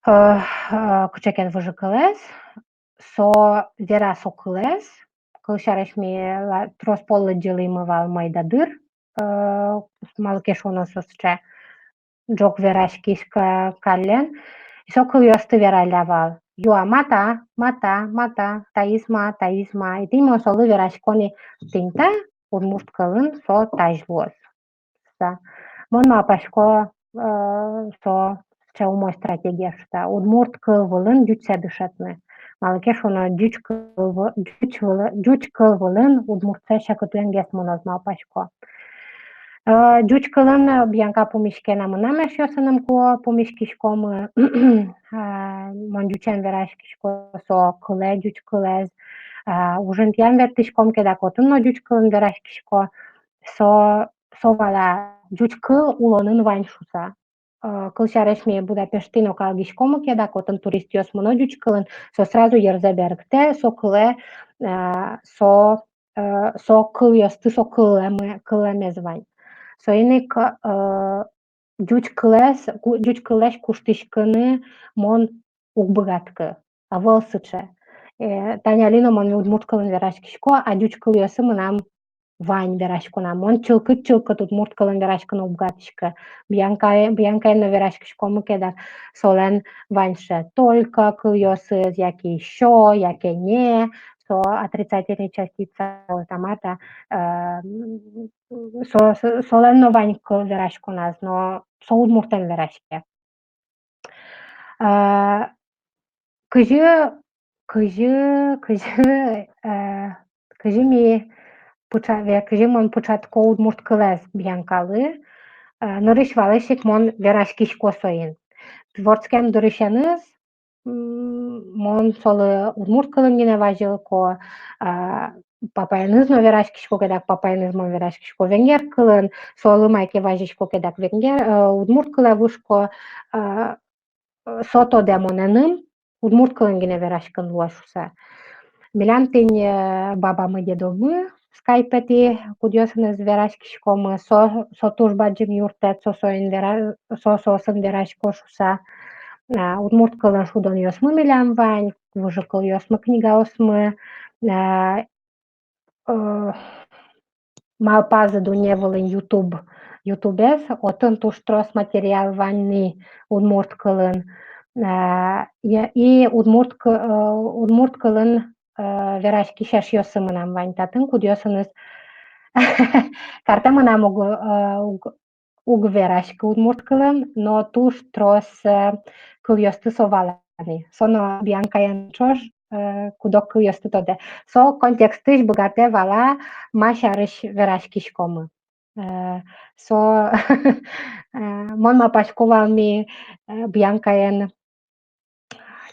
э, э, кыӵе ке выжыкылэз, со вера со кылэз, кыл сярысь ми ла-, трос пол лыдӟылӥмы вал мойдодыр, э, малы ке шуоно со сыӵе ӝог вераськись ка-, каллен, и со кылъёсты вералля вал. Юа: «Ма та, ма та, ма та, таиз ма, таиз ма». И тӥни мон солы верасько ни: «Тӥни та удмурт кылын со тазь луоз», — шуса. Мон малпасько, э, со сыӵе умой стратегия шуса. Удмурт кыл вылын ӟучсэ дышетыны. Малы ке шуоно ӟуч кыл вы-, ӟуч вылы-, ӟуч кыл вылын удмуртсэ секытунгес мыноз, малпасько. Э, ӟуч кылын, э, Бьянка пумиське на мынам эшъёсыным, ку пумиськиськомы, э, мон ӟучен вераськисько со кылэ, ӟуч кылэз, э, ужинтӥям ветлӥськом ке дак, отын но ӟуч кылын вераськисько, со, со вала, ӟуч кыл улонын вань шуса. Э, кыл сярысь ми Будапештын но калгиськомы ке дак, отын туристъёс мыно ӟуч кылын, со сразу йырзэ берыктэ со кылэ, э, со, э, со кылъёсты, со кылэме-, кылэмез вань. Соин ик, э, ӟуч кылэз, ку-, ӟуч кылэсь куштӥськыны мон уг быгатӥськы, ӧвӧл сыӵе. Э, тани али но мон удмурт кылын вераськисько, а ӟуч кылъёсы мынам вань вераськонам. Мон чылкыт-чылкыт удмурт кылын вераськыны уг быгатӥськы. Бьянкае-, Бьянкаен но вераськиськомы ке дак, солэн вань сыӵе только кылъёсыз, яке ещё, яке не, со отрицательной частица, ой, та ма та, э, со, со, солэн но вань кыл вераськоназ, но со удмуртэн вераське. А, кызьы, кызьы, кызьы, э, кызьы ми пыӵа-, ве-, кызьы мон пыӵатӥсько удмурт кылэз Бьянкалы, э, нырысь-валысь ик мон вераськисько соин. Вордскем дырысеныз, м, мон солы удмурт кылын гинэ вазьылӥсько, а, папаеныз но вераськисько ке дак, папаеныз мон вераськисько венгер кылын, солы мае ке вазисько ке дак, венгер, э, удмурт кылэ выжисько, э, со тодэ монэным, удмурт кылын гинэ вераськыны луоз шуса. Милям тӥни, э, бабамы, дедомы скайпетӥ, кудъёсыныз вераськиськомы, со, со туж бадӟым юрттэт, со соин вера-, со соосын верасько шуса. А, удмурт кылын шудонъёсмы милям вань, выжыкылъёсмы, книгаосмы, а, э, малпазы дунне вылын Ютуб, Ютубез, отын туж трос материал вань ни удмурт кылын. А, я-, и удмурт кы-, э, удмурт кылын, э, вераськись эшъёсы мынам вань татын, кудъёсыныз картэ мынам уг, э, уг, уг вераськы удмурт кылын, но туж трос, э, кылъёсты со вала ни. Со но Бьянкаен ӵош, э, куд-ог кылъёсты тодэ. Со контекстысь быгатэ вала, ма сярысь вераськиськомы. Э, со, э, мон малпасько вал, ми, э, Бьянкаен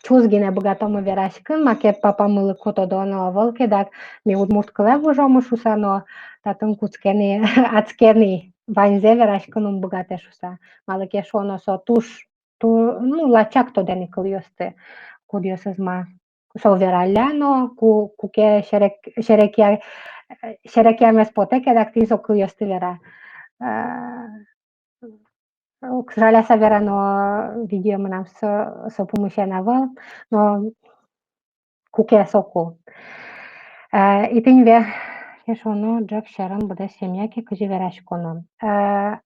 чус гинэ быгатомы вераськыны, маке папамылы ик тодоно ӧвӧл ке дак, ми удмурт кылэ выжомы шуса, но татын кутске ни, адске ни, ваньзэ вераськыны ум быгатэ шуса. Малы ке шуоно, со туж, ту-, ну, лачак тодэ ни кылъёсты, кудъёсыз ма. Со вералля но, ку-, куке серек-, серекъя-, серекъямез потэ ке дак, тӥни со кылъёсты вера. Э, Уг жаляса верано, видео мынам со, со пумысен ӧвӧл, но куке соку. Э, и тӥни ве, ке шуоно, ӝӧк сьӧрын быдэс семья ке кызьы вераськоно. Э,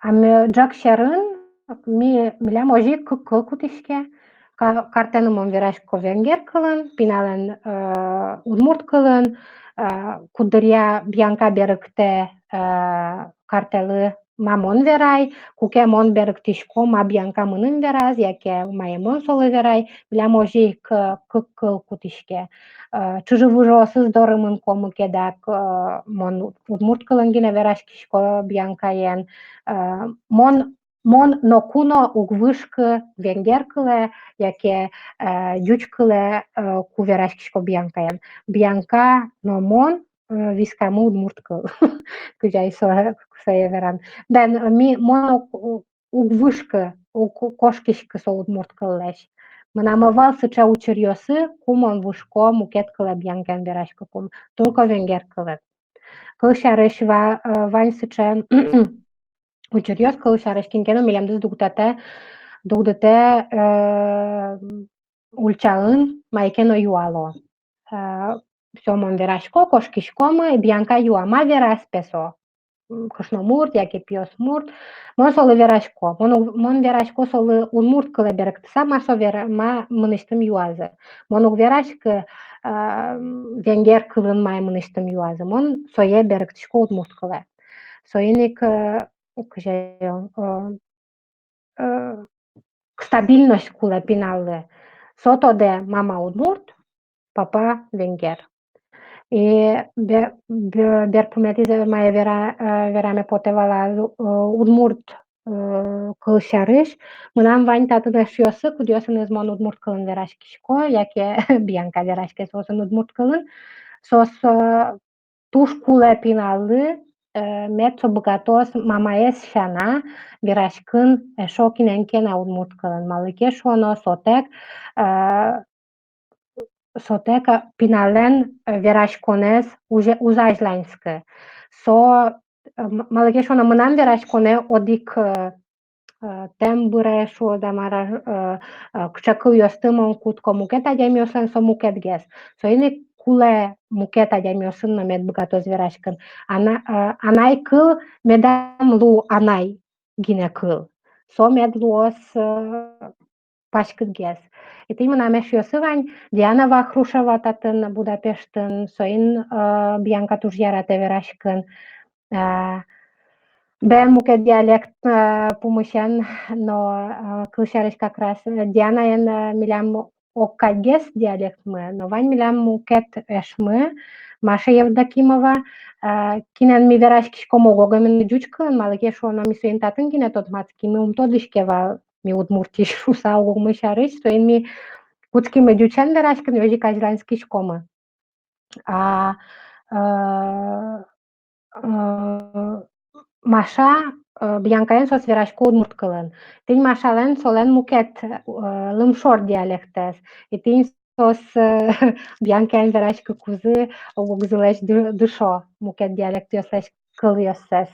а ми ӝӧк сьӧрын, ми, милям озьы ик кык кыл кутӥське. Ка-, картэн но мон верасько венгер кылын, пиналэн, э, удмурт кылын, э, куддыръя Бьянка берыктэ, э, картэлы, ма мон верай, куке мон берыктӥсько, ма Бьянка мыным вераз, яке мае мон солы верай, милям озьы ик, э, кык кыл кутӥське. Э, чыжы-выжыосыз доры мынӥськомы ке дак, э, мон удмурт кылын гинэ вераськисько Бьянкаен, э, мон Мон ноку но уг выжиськы венгер кылэ, яке, э, ӟуч кылэ, э, ку вераськисько Бьянкаен. Бьянка но мон, э, вискамы удмурт кыл. Кызьы ай со, сое веран. Бен, ми, мон уг, уг выжиськы, уг кошкиськы со удмурт кыллэсь. Мынам ӧвӧл сыӵе учыръёсы, ку мон выжисько мукет кылэ, Бьянкаен вераськыкум, только венгер кылын. Кылсярысь, ва-, э, вань сыӵе учыръёс, кылсярысь, кин ке но милемдыз дугдытэ, дугдытэ, э, ульчаын, мае ке но юало. Э, всё, мон верасько, кошкиськомы, Бьянка юа: ма вераз, пе, со? М, кышномурт яке пиосмурт? Мон солы верасько. Мон у-, мон верасько солы удмурт кылэ берыктыса, ма со вера-, ма мынэсьтым юазы. Мон уг вераськы, э, венгер кылын, мае мынэсьтым юазы. Мон сое берыктӥсько удмурт кылэ. Соин ик, э, кызьы, э, э, стабильность кулэ пиналлы. Со тодэ: мама удмурт, папа венгер. И бе-, бе-, берпуметӥзэ, мае вера-, э, вераме потэ вал, э, удмурт, э, кыл сярысь. Мынам вань татын эшъёсы, кудъёсыныз мон удмурт кылын вераськисько, яке Бьянка вераське соосын удмурт кылын. Соос, э, туж кулэ пиналлы, э, мед со быгатоз мамаез сяна вераськыны эшшо кинэн ке но удмурт кылын. Малы ке шуоно, сотэк, э, сотэк, э, пиналлэн, э, вераськонэз уз-, уз азьланьскы. Со, э, м-, малы ке шуоно, мынам вераськонэ одӥг, э, э, тембре шуод-а, мар-а, э, э, кыӵе кылъёсты мон кутӥсько, мукет адямиослэн со мукетгес. Соин ик кулэ мукет адямиосын но мед быгатоз вераськыны. Ана-, э, анай кыл медам луы анай гинэ кыл. Со мед луоз, э, паськытгес. И тӥни мынам эшъёсы вань, Диана Вахрушева татын Будапештын, соин, э, Бьянка туж яратэ вераськыны. Э, бен мукет диалект, э, пумысен но, э, кылсярысь, как раз, э, Дианаен, э, милям огкадьгес диалектмы, но вань милям мукет эшмы, Маша Евдокимова, э, кинэн ми вераськиськом ог-огмылы ӟуч кылын, малы ке шуоно, ми соин татын гинэ тодматскимы, ум тодӥське вал, ми Удмуртиысь шуса, ог-огмы сярысь, соин ми кутскимы ӟучен вераськыны, озьы ик азьланьскиськомы. А, э, э, Маша, э, Бьянкаен соос верасько удмурт кылын. Тӥни Машалэн солэн мукет, э, лымшор диалектэз. И тӥни соос, э, Бьянкаен вераськыкузы ог-огзылэсь ды-, дышо мукет диалектъёслэсь кылъёссэс.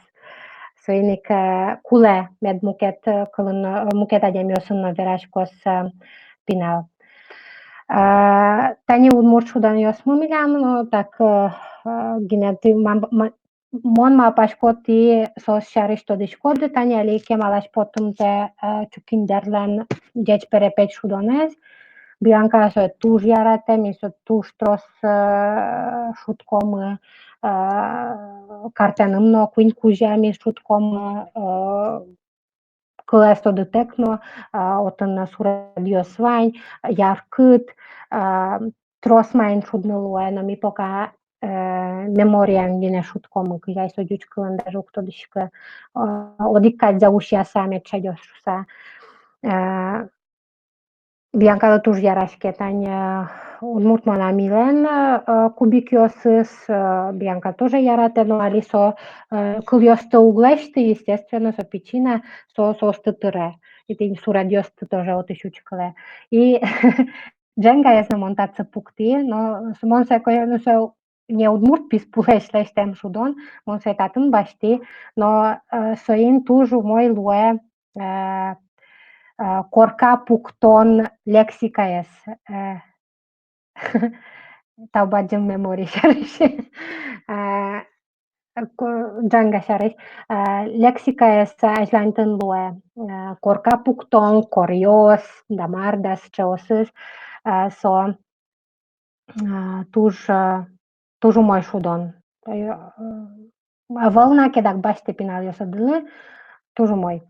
Соин ик, э, кулэ мед мукет, э, кылын, э, мукет адямиосын но вераськоз, э, пинал. А, тани удмурт шудонъёсмы милям, но так, э, э, гинэ тӥ мам-, ма-, мон малпасько, тӥ соос сярысь тодӥськоды, тани али кемалась потымтэ, э, Чукиндерлэн «Ӟеч перепеч» шудонэз. Бьянка сое туж яратэ, ми сое туж трос, э, шудӥськомы, э, картэным но куинь кузя ми шудӥськомы, э, кылэз тодытэк но, а, отын суредъёс вань, яркыт, а, трос маин шудыны луэ, но ми пока, э, меморияен гинэ шудӥськомы, кызьы ай со ӟуч кылын, даже уг тодӥськы, а, одӥг кадьзэ усьяса мед шедёз шуса. Э, Бьянкалы туж яраське тани, э, удмурт манамилэн, э, кубикъёсыз, э, Бьянка тоже яратэ, но али со, э, кылъёсты уг лэсьты, естественно, со пичи на, со, соосты тыре. И тӥни суредъёсты тоже отысь учкылэ. И Дженгаез но мон татчы пуктӥ, но с-, мон сое кое-, ну, со не удмурт писпулэсь лэсьтэм шудон, мон сое татын басьтӥ, но, э, соин туж умой луэ, э, э, корка пуктон лексикаез, э, тау бадӟым мемори сярысь. Э, ко-, Дженга сярысь, э, лексикаез азьланьтыны луэ, э, корка пуктон, коръёс, да мар да, сыӵеосыз, э, со, э, туж, э, туж умой шудон. Э, ӧвӧл на ке дак басьтэ пиналъёсыдлы, туж умой.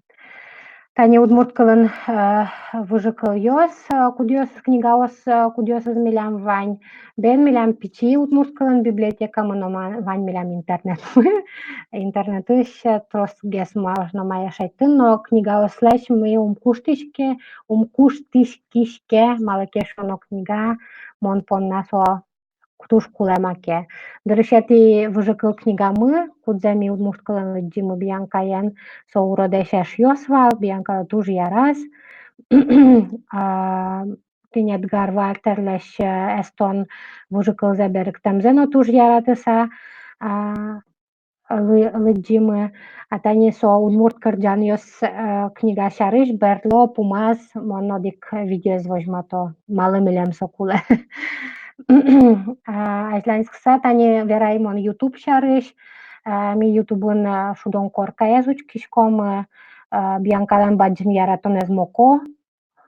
Тани удмурт кылын, э, выжыкылъёс, э, кудъёсыз, книгаос, э, кудъёсыз милям вань. Бен милям пичи удмурт кылын библиотекамы но ма-, вань милям интернетмы. Интернетысь, э, тросгес можно мае шедьтыны, но книгаослэсь ми ум куштӥське, ум куштӥськиське, малы ке шуоно книга мон понна со туж кулэ маке. Дырысетӥ выжыкыл книгамы, кудзэ ми удмурт кылын лыдӟимы Бьянкаен, со «Уродэсь эшъёс» вал, Бьянкалы туж яраз. А, тӥни Эдгар Вальтерлэсь, э, эстон выжыкылзэ берыктэмзэ но туж яратыса, а, лы-, лыдӟимы. А тани со «Удмурт кырӟанъёс», э, книга сярысь берло пумаз мон одӥг видеоез возьмато, малы милем со кулэ. А, азьланьскыса тани верай мон Ютуб сярысь. А, ми Ютубын, а, «Шудон коркаез» учкиськомы, а, Бьянкалэн бадӟым яратонэз Моко.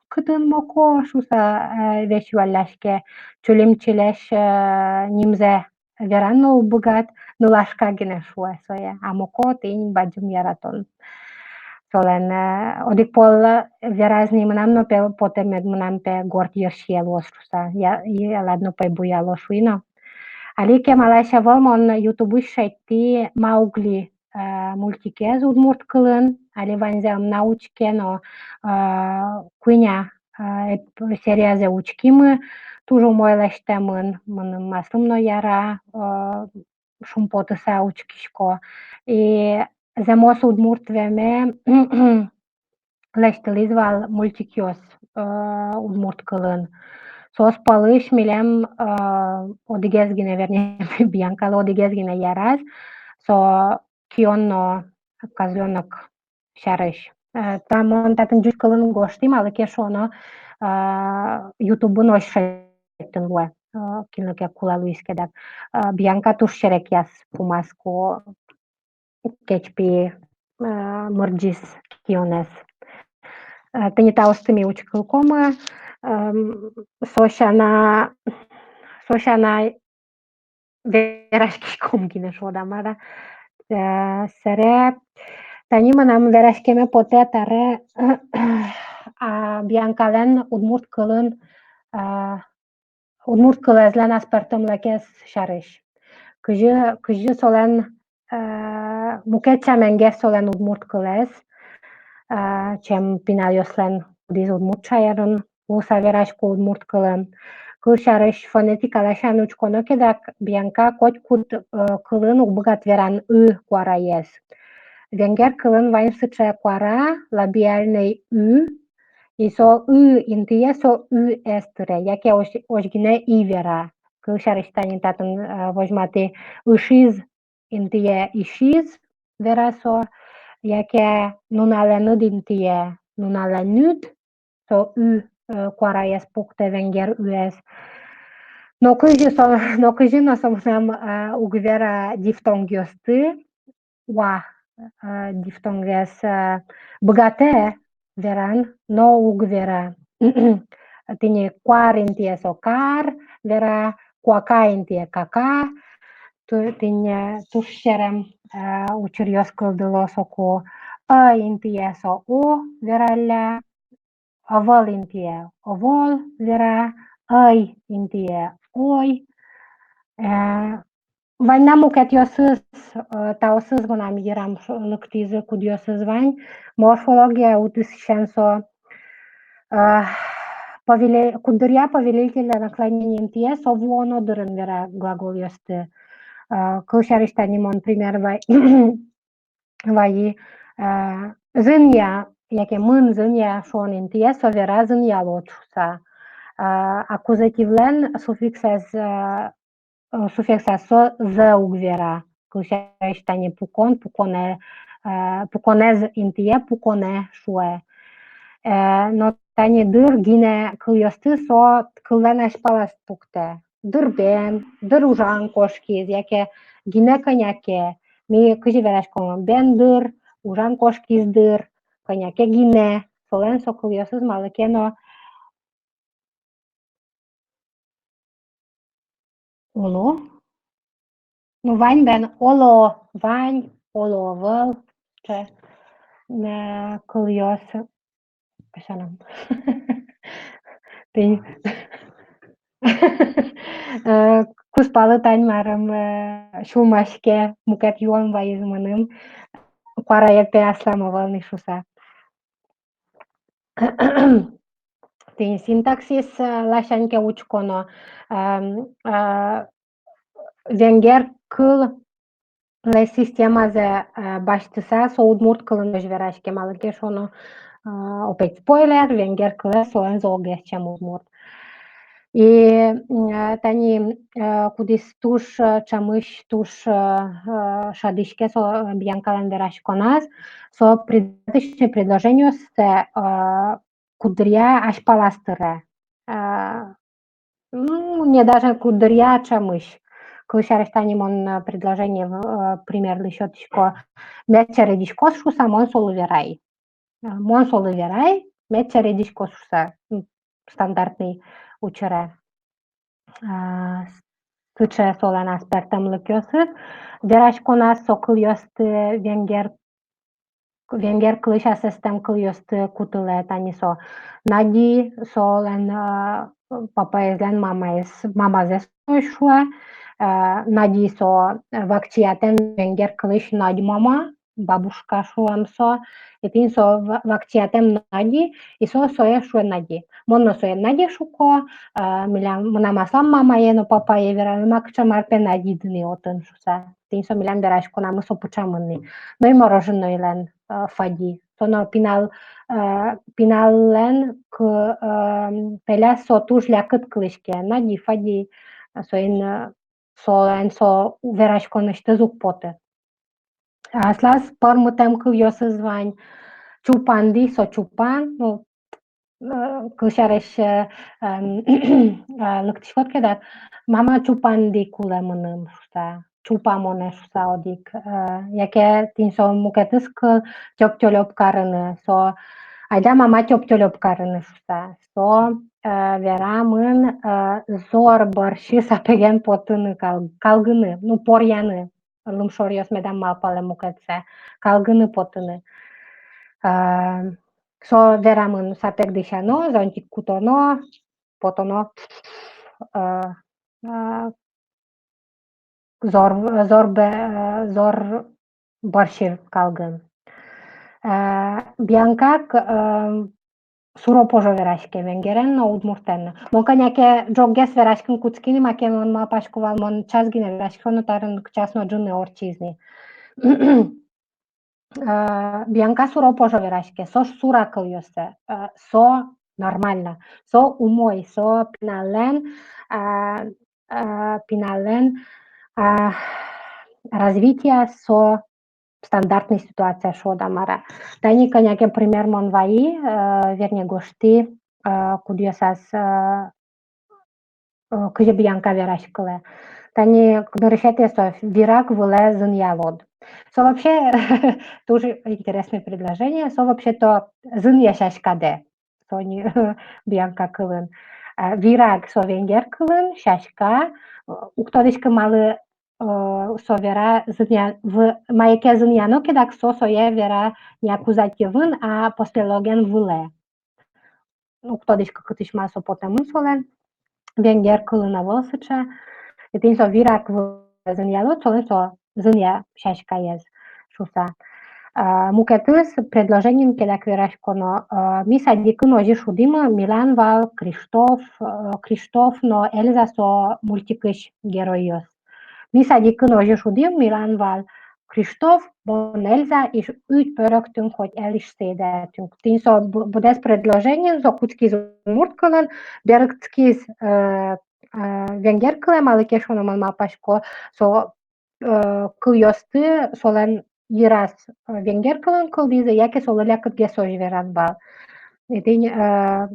Кытын Моко шуса, э, весь юалляське, Чулимчилэсь, э, нимзэ вераны но уг быгат, нылашка гинэ шуэ сое, а Моко тӥни бадӟым яратон. Солэн, э, одӥг пол, э, вераз ни: мынам но пе потэ мед, мынам пе горд йырсие луоз шуса, я, и ладно, пе, буяло шуи но. Али кемалась ӧвӧл мон Ютубысь шедьтӥ «Маугли», э, мультикез удмурт кылын, али ваньзэ ӧм на учке но, э, куинь, э, эп-, сериязэ учкимы, туж умой лэсьтэмын, мыным аслым но яра, э, шумпотыса учкисько. И зэмос удмурт веме лэсьтылӥз вал мультикъёс, э, удмурт кылын. Соос пӧлысь милем, э, одӥгез гинэ, вернее, Бьянкалы одӥгез гинэ яраз, со «Кион но козлёнок» сярысь. Э, та мон татын ӟуч кылын гожтӥ, малы ке шуоно, э, Ютубын озьы шедьтыны луэ, э, кинлы ке кулэ луиз ке дак. Э, Бьянка туж серекъяз пумаз, ку кечпи, э, мырӟиз кионэз. Э, тӥни таосты ми учкылӥськомы, эм, со сяна, со сяна вераськиськом гинэ шуод-а, мар-а. Э, собере тани мынам вераськеме потэ таре, а, Бьянкалэн удмурт кылын, а, удмурт кылэзлэн аспӧртэмлыкез сярысь. Кызьы, кызьы солэн, э, мукет сяменгес солэн удмурт кылэз, э, чем пиналъёслэн, кудӥз удмурт шаерын улыса верасько удмурт кылын. Кыл сярысь фонетика ласянь учконо ке дак, Бьянка котькуд, э, кылын уг быгат вераны «ы» куараез. Венгер кылын вань сыӵе куара, лабиальный ы, и со «ы» интые со «ы»-эз тыре, яке озь-, озьы гинэ «и» вера. Кыл сярысь тани татын, э, возьматӥ: ышиз интые ишиз вера со, яке нуналэныд интые нуналэныд, со «ы», э, куараез пуктэ, венгер «ы»-эз. Но кызьы со, но кызьы но со мынам, э, уг вера дифтонгъёсты, уа, э, дифтонгез, э, быгатэ вераны, но уг вера. Тӥни куар интые со «кар» вера, куака интые «кака». Ту-, тӥни туж серем, э, учыръёс кылдыло соку. «Ӧ» интые со «о» вералля, «ӧвӧл» интые «ӧвӧл» вера, «ӧй» интые «ой». Э, вань на мукетъёсыз, э, таосыз мынам йырам ш-, лыктӥзы, кудъёсыз вань. Морфология удысысен со, э, повеле-, куддыръя повелительное наклонение интые со вуоно дырын вера глаголъёсты. Э, кыл сярысь тани мон пример вай-, вайи, э, зынъя, яке мын зынъя шуон интые со вера зынъялод шуса. Э, аккузативлэн суффиксэз, э, э, суффиксэз со «з» уг вера. Кыл сярысь тани пукон, пуконэ, э, пуконэз интые пуконэ шуэ. Э, но тани дыр гинэ кылъёсты со кыллэн азьпалаз пуктэ. Дыр бен, дыр ужан кошкиз, яке гинэ кӧня ке. Ми кызьы вераськом: бен дыр, ужан кошкиз дыр, кӧня ке гинэ. Солэн со кылъёсыз малы ке но оло. Ну, вань бен оло, вань, оло, ӧвӧл, сыӵе, э, кылъёс. Песянам. Тӥни. Э, кузпалы тань марым, э, сюлмаське, мукет юон вайиз мыным. Куараед пе аслам ӧвӧл ни шуса. Тӥни синтаксис, э, ласянь ке учконо, эм, э, венгер кыллэсь системазэ, э, басьтыса, со удмурт кылын озьы вераське, малы ке шуоно, э, опять спойлер, венгер кылэз солэн золгес, чем удмурт. И, м, э, тани, э, кудӥз туж, э, ӵемысь, туж, э, э, шӧдӥське со, э, Бьянкалэн вераськоназ, со придаточный предложениосты, э, куддыръя азьпалаз тыре. Э, м, не даже куддыръя, а ӵемысь. Кылсярысь, тани мон, э, предложение, э, примерлы сётӥсько: мед чередиськоз шуса, мон солы верай. Э, мон солы верай, мед чередиськоз шуса, м, стандартный учыре. А, сыӵе солэн аспӧртэмлыкъёсыз. Вераськоназ со кылъёсты венгер, венгер кылысь асэстэм кылъёсты кутылэ, тани со нади, солэн, а, папаезлэн мамаез, мамазэ со шуэ, а, нади со, э, вакчиятэм венгер кылысь надь мама, бабушка шуэм со, и тӥни со ва-, вакчиятэм нади, и со сое шуэ нади. Мон но сое нади шуко, а, милям, мынам аслам мамае но папае вераны, ма, кыӵе мар пе надиды ни отын шуса. Тӥни со милям вераськонамы со пыӵамын ни. Но и мороженойлэн, а, фади. Со но пинал, а, пиналлэн к-, а, пеляз со туж лякыт кылӥське. Нади, фади, а, соин, а, солэн со вераськонысьтыз уг поты. Аслаз пӧрмытэм кылъёсыз вань. Чупанди, со чупан, ну, э, кылсярысь, э, эм, э, лыктӥськод ке дак, мама, чупанди кулэ мыным шуса, чупа монэ шуса одӥг. Э, яке тӥни со мукетыз кыл, тёп-тёлёп карыны, со, айда, мама, тёп-тёлёп карыны шуса. Со, э, верамын, э, зор бӧрсьы сапеген потыны, кал-, калгыны, ну, поръяны. Лымшоръёс медам малпалэ мукетсэ, калгыны потыны. А, со верамын: сапег дӥсяно, зонтик кутоно, потоно, а, а, зор, зор бе-, зор бӧрсьы калгын. А, Бьянка к-, а, суро-пожо вераське венгерен но, удмуртэн но. Мон кӧня ке ӝоггес вераськыны кутски ни, маке мон малпасько вал, мон час гинэ верасько но, татын час но ӝыны ортчиз ни. Э, Бьянка суро-пожо вераське, со сура кылъёссэ, э, со нормально, со умой, со пиналлэн, э, э, пиналлэн, э, развитие, со стандартной ситуация, шуод-а, мар-а. Тани кӧня ке пример мон вайи, э, вернее, гожтӥ, э, кудъёсаз, э, э, кызьы Бьянка вераськылэ. Тани нырысетӥез со: вираг вылэ зынъялод. Со вообще тоже интересное предложение. Со вообще-то зынъя сяськадэ. Со не Бьянка кылын. А, вираг со венгер кылын, сяська, э, уг тодӥськы, малы, э, со вера зынъя-, в-, мае ке зынъяно ке дак, со сое вера не аккузативын, а послелоген вылэ. Уг тодӥськы, кытысь ма со потэмын солэн, венгер кылын ӧвӧл сыӵе. И тӥни со вираг вылэ зынъялод, солэн со зынъя сяськаез шуса. А, мукетыз предложениен ке дак вераськоно, а, ми садикын озьы шудӥмы, милям вал Криштоф, а, Криштоф но Эльза, со мультикысь геройёс. Ми садикын озьы шудӥм, милям вал Криштоф, мон, Эльза, и ш-, уть пӧрӧктын коть эл ишсэйдаятӥнг. Тӥни со б-, быдэс предложениен со кутскиз удмурт кылын, берыктӥськиз, э, э, венгер кылэ, малы ке шуоно, мон малпасько, со, э, кылъёсты солэн йыраз, э, венгер кылын кылдӥзы, яке солы лякытгес озьы вераны вал. И тӥни, э,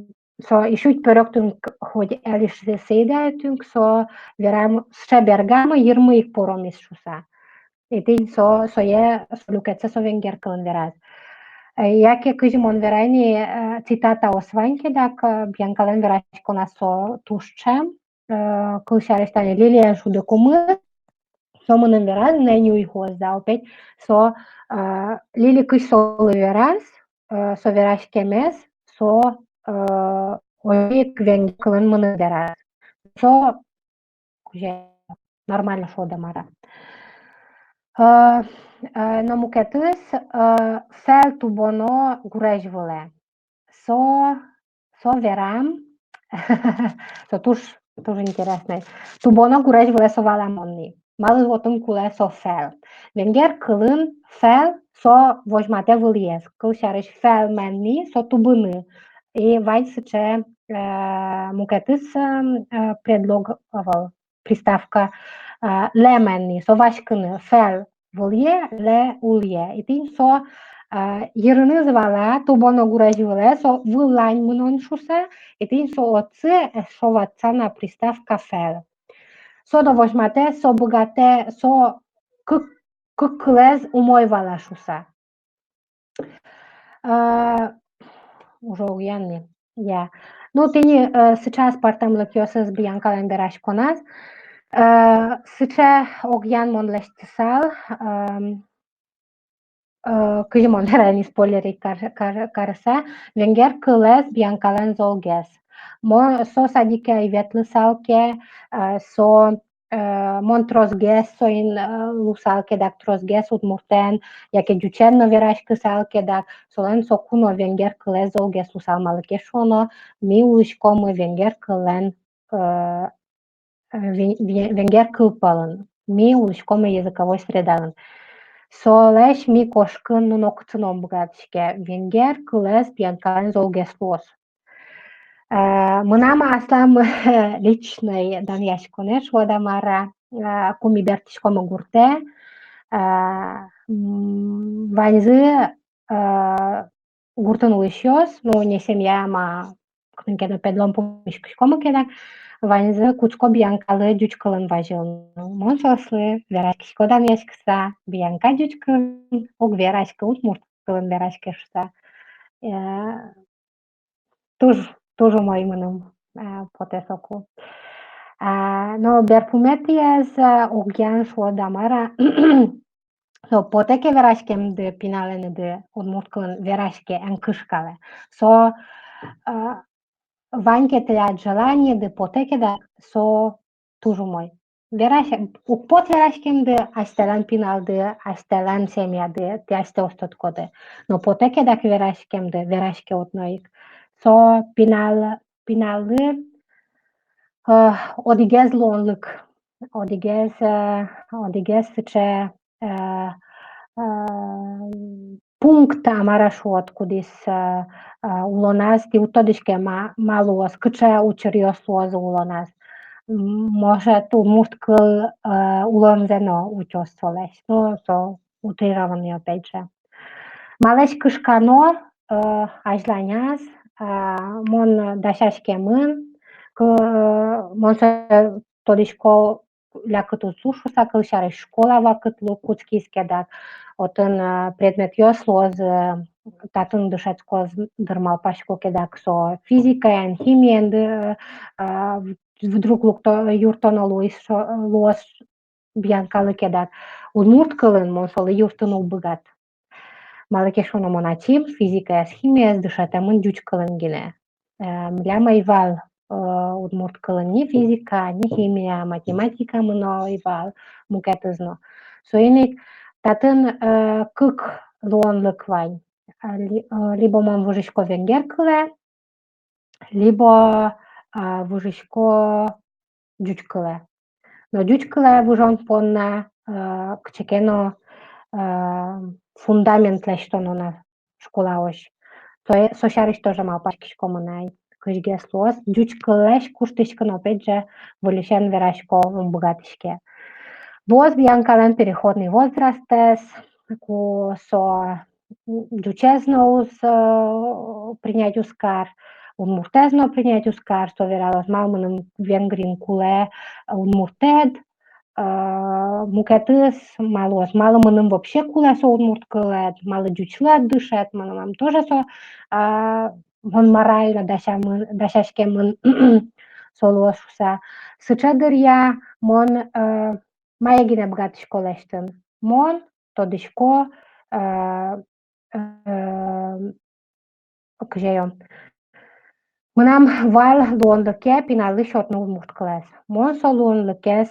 со ишут пӧрӧктын к-, хоть эл ишсэйдаятӥнг, со верам, сыӵе бергамы, йырмы ик поромиз шуса. И тӥни со, сое, со люкетсэ со венгер кылын вераз. Э, яке кызьы мон верай ни, э, цитатаос вань ке дак, э, Бьянкалэн вераськоназ со туж ӵем, э, кылсярысь, тани Лилиен шудыкумы, со мыным вераз, нэнь уйгуоз да, опять со, э, Лили кызь солы вераз, э, со вераськемез, со, э, озьы ик венгер кылын мыным вераз. Со, кызьы, нормально шуод-а, мар-а. Э, э, но мукетыз, э, фэл тубоно гурезь вылэ. Со, со верам, со туж, туж интересной. Тубоно гурезь вылэ со валамон ни. Малы отын кулэ со фэл? Венгер кылын фэл со возьматэ вылӥез. Кылсярысь, фэлмэн ни со тубыны. И вань сыӵе, э, мукетыз, э, э, предлог, э, ӧвӧл, приставка, э, лэмен ини, со васькыны, фэл вылӥе, лэ улӥе. И тӥни со, э, йырыныз вала, тубоно гурезь вылэ, со вылань мынон шуса, и тӥни со отчы, э, шоватса на приставка фэл. Со но возьматэ, со быгатэ, со кык, кык кылэз умой вала шуса. А, уже огъян ни. Я. Ну, тӥни, э, сыӵе аспӧртэмлыкъёсыз Бьянкалэн вераськоназ. Э, сыӵе огъян мон лэсьтысал, эм, э, кызьы мон верай ни, спойлерить кар-, кар-, карыса, венгер кылэз Бьянкалэн золгес. Мон со садике ӧй ветлысал ке, э, со, э, мон тросгес соин, э, луысал ке дак, тросгес удмуртэн яке ӟучен но вераськысал ке дак, солэн соку но венгер кылэз золгес луысал, малы ке шуоно, ми улӥськомы венгер кылэн, э, э, ве-, ве-, венгер кыл пӧлын, ми улӥськомы языковой средалэн. Солэсь ми кошкыны нокытчы но ум быгатӥське, венгер кылэз Бьянкалэн золгес луоз. Э, мынам аслам личной данъяськонэ, шуод-а мар-а, э, ку ми бертӥськомы гуртэ, э, м, ваньзы, э, гуртын улӥсьёс, ну, не семья, ма, кытын ке но педлон пумиськиськомы ке дак, ваньзы кутско Бьянкалы ӟуч кылын вазьылыны. Мон соослы вераськисько данъяськыса, Бьянка ӟуч кылын уг вераськы, удмурт кылын вераське шуса. Э, туж, туж умой мыным, э, потэ соку. А, но берпуметӥез, э, огъян, шуод-а мар-а, со потэ ке вераськемды пиналэныды удмурт кылын, вераське, эн кышкалэ. Со, э, вань ке тӥляд желаниеды, потэ ке дак, со туж умой. Верась-, уг поты вераськемды асьтэлэн пиналды, асьтэлэн семьяды, тӥ асьтэос тодӥськоды. Но потэ ке дак вераськемды, вераське одно ик. Со пинал, пиналлы, э, одӥгез луонлык, одӥгез, э, одӥгез сыӵе, э, э, пункт, а мар-а шуод, кудӥз, э, э, улоназ, тӥ уд тодӥське, ма, ма луоз, кыӵе учыръёс луозы улоназ. М, может, удмурт кыл, э, улонзэ но утёз солэсь. Ну, со утрированный, опять же. Малэсь кышкано, э, азьланяз, э, мон дасяськемын, к-, э, мон сое тодӥсько, лякыт уз лу шуса, кылсярысь, школа вакыт лу кутскиз ке дак, отын, э, предметъёс луозы, э, татын дышетскоз, дыр, малпасько ке дак, со физикаен, химиен, ды-, э, вдруг лукто, юрттоно луиз шо-, луоз Бьянкалы ке дак, удмурт кылын мон солы юрттыны уг быгаты. Малы ке шуоно, мон ачим физикаез, химиез дышетэмын ӟуч кылын гинэ. Э, милям ӧй вал, э, удмурт кылын ни физика, ни химия, математика мыно ӧй вал, мукетыз но. Соин ик татын, э, кык луонлык вань. Э, ли-, э, либо мон выжисько венгер кылэ, либо, а, выжисько ӟуч кылэ. Но ӟуч кылэ выжон понна, а, кыӵе ке но, а, фундамент лэсьтоно на школаозь. Со, со сярысь тоже малпаськисько мон ай, кызьгес луоз. Ӟуч кылэсь куштӥськыны, опять же, выльысен верасько, ум быгатӥське. Луоз Бьянкалэн переходный возрастэз, ку со ӟучез но уз, э, принять уз кар, удмуртэз но принять уз кар, со вералоз: малы мыным Венгриын кулэ удмуртэд, э, мукетыз ма луоз, малы мыным вообще кулэ со удмурт кылэд, малы ӟучлы ӧд дышет, мыным тоже со, а, мон морально дасямын, дасяськемын со луоз шуса. Сыӵе дыръя мон, э, мае гинэ быгатӥсько лэсьтыны. Мон тодӥсько, э, э, кызьы ӧй, мынам вал луонлыке пиналлы сётыны удмурт кылэз. Мон со луонлыкез,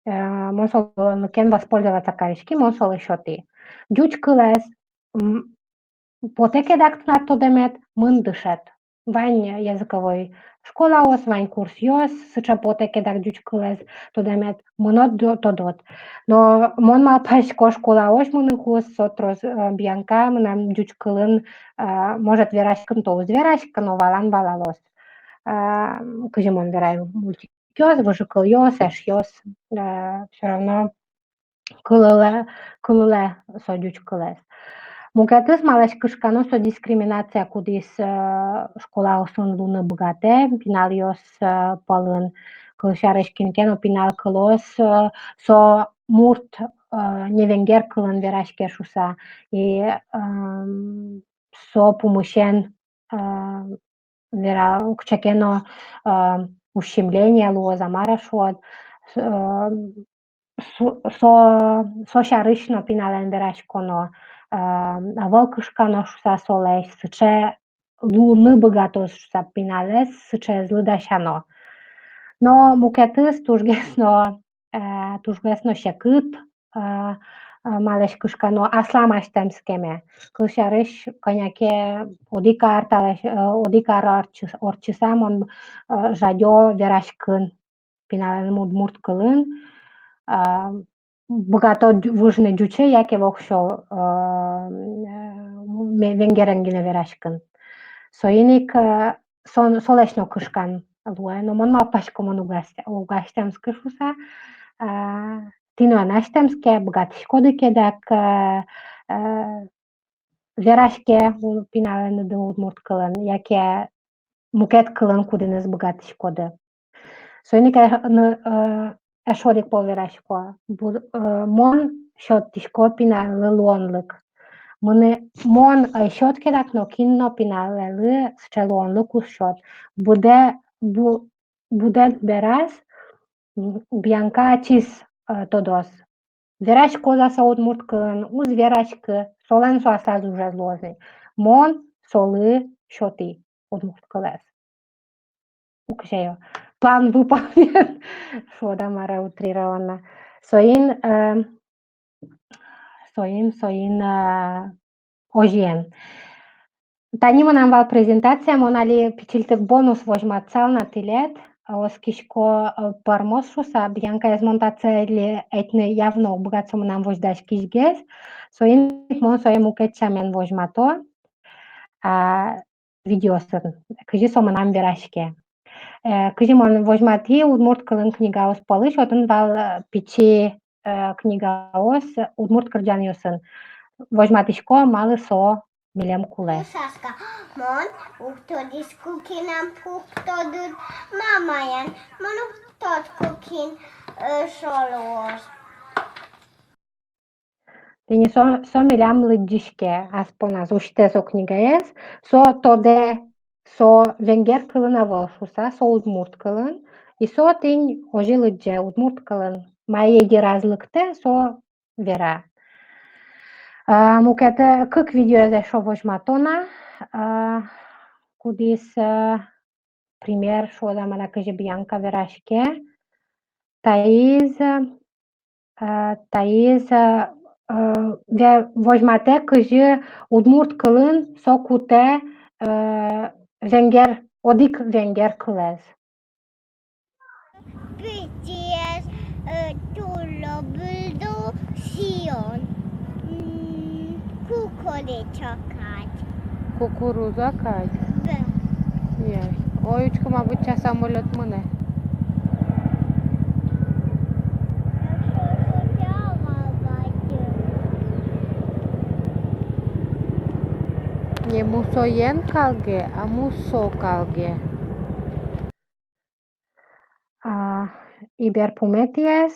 э, мон со луонлыкен воспользоваться кариськи, мон солы сётӥ. Ӟуч кылэз, м, потэ ке дак тынад тодэмед, мын дышет. Вань языковой, школаос, вань курсъёс, сыӵе потэ ке дак ӟуч кылэз тодэмед, мынод, до-, тодод. Но мон малпасько, школаозь мыныкуз со трос, э, Бьянка мынам ӟуч кылын, э, может, вераськын-то уз вераськы, но валан валалоз. Э, кызьы мон верай, мультикъёс, выжыкылъёс, эшъёс, э, всё равно кылылэ, кылылэ со ӟуч кылэз. Мукетыз, малэсь кышкано, со дискриминация, кудӥз, э, школаосын луыны быгатэ пиналъёс, э, пӧлын. Кылсярысь, кин ке но пинал кылоз, э, со мурт, э, не венгер кылын вераське шуса. И, эм, со пумысен, э, вера, кыӵе ке но, э, ущемление луоз-а, мар-а шуод, э, со, со, со сярысь но пиналэн вераськоно, э, ӧвӧл кышкано шуса солэсь, сыӵе луыны быгатоз шуса пиналэз, сыӵеезлы дасяно. Но мукетыз тужгес но, э, тужгес но секыт, э, э, малэсь кышкано, аслам азьтэмскеме. Кылсярысь, кӧня ке одӥг ар талэсь, э, одӥг ар ортчы-, ортчыса мон, э, жадё вераськыны пиналэным удмурт кылын, а, быгато ӟу-, выжыны ӟуче яке воксё, а, ме-, венгерен гинэ вераськыны. Соин ик, а, со-, солэсь но кышкан луэ, но мон малпасько, мон уг азь-, уг азьтэмскы шуса, а, тӥ но эн азьтэмске, быгатӥськоды ке дак, а, а, вераське у-, пиналэныды удмурт кылын, яке мукет кылын, кудӥныз быгатӥськоды. Соин ик, э, н-, э, эшшо одӥг пол верасько. Бу-, э, мон сётӥсько пиналлы луонлык. Мыны-, мон ӧй сёт ке дак но, кин но пиналлы сыӵе луонлык уз сёт. Будэ, бу-, будэ бераз, м, Бьянка ачиз, э, тодоз. Вераськоз-а со удмурт кылын, уз вераськы, солэн со аслаз ужез луоз ни. Мон солы сётӥ удмурт кылэз. Уксё. План выполнен. Шуод-а, мар-а, утрированно. Соин, э, соин, соин, э, озьыен. Тани мынам вал презентация, мон али пичильтык бонус возьматсал на тӥлед, оскисько, э, пӧрмоз шуса, Бьянкаез мон татчы али ӧтьыны явно уг быгаты, со мынам возьдаськисьгес, соин мон сое мукет сямен возьмато, а, видеосын, кызьы со мынам вераське. Э, кызьы мон возьматӥ удмурт кылын книгаос пӧлысь, отын вал, э, пичи, э, книгаос удмурт кырӟанъёсын. Возьматӥсько, малы со милем кулэ. Сашка, мон уг тодӥськы, кинэн пук тодыт, мамаен, мон уг тодӥськы, кин, э, шолоз. Тӥни со, со милям лыдӟиське, ас понназ усьтэ со книгаез, со тодэ, со венгер кылын ӧвӧл шуса, со удмурт кылын, и со тӥни озьы лыдӟе удмурт кылын. Мае йыраз лыктэ, со вера. А, мукетэ, э, кык видеоез эшшо возьмато на, а, кудӥз, э, пример, шуод-а, мар-а, кызьы Бьянка вераське. Таиз, э, таиз, э, э, ве-, возьматэ, кызьы удмурт кылын со кутэ, э, венгер, одӥг венгер кылэз. Пичиез, э, тулобылду сиён. М, кукуруза кадь. Кукуруза кадь? Да. Ясно. Ой, учкы, ма, быдӟа самолёт мынэ. Не мусоен калге, а мусо калге. А, и берпуметӥез,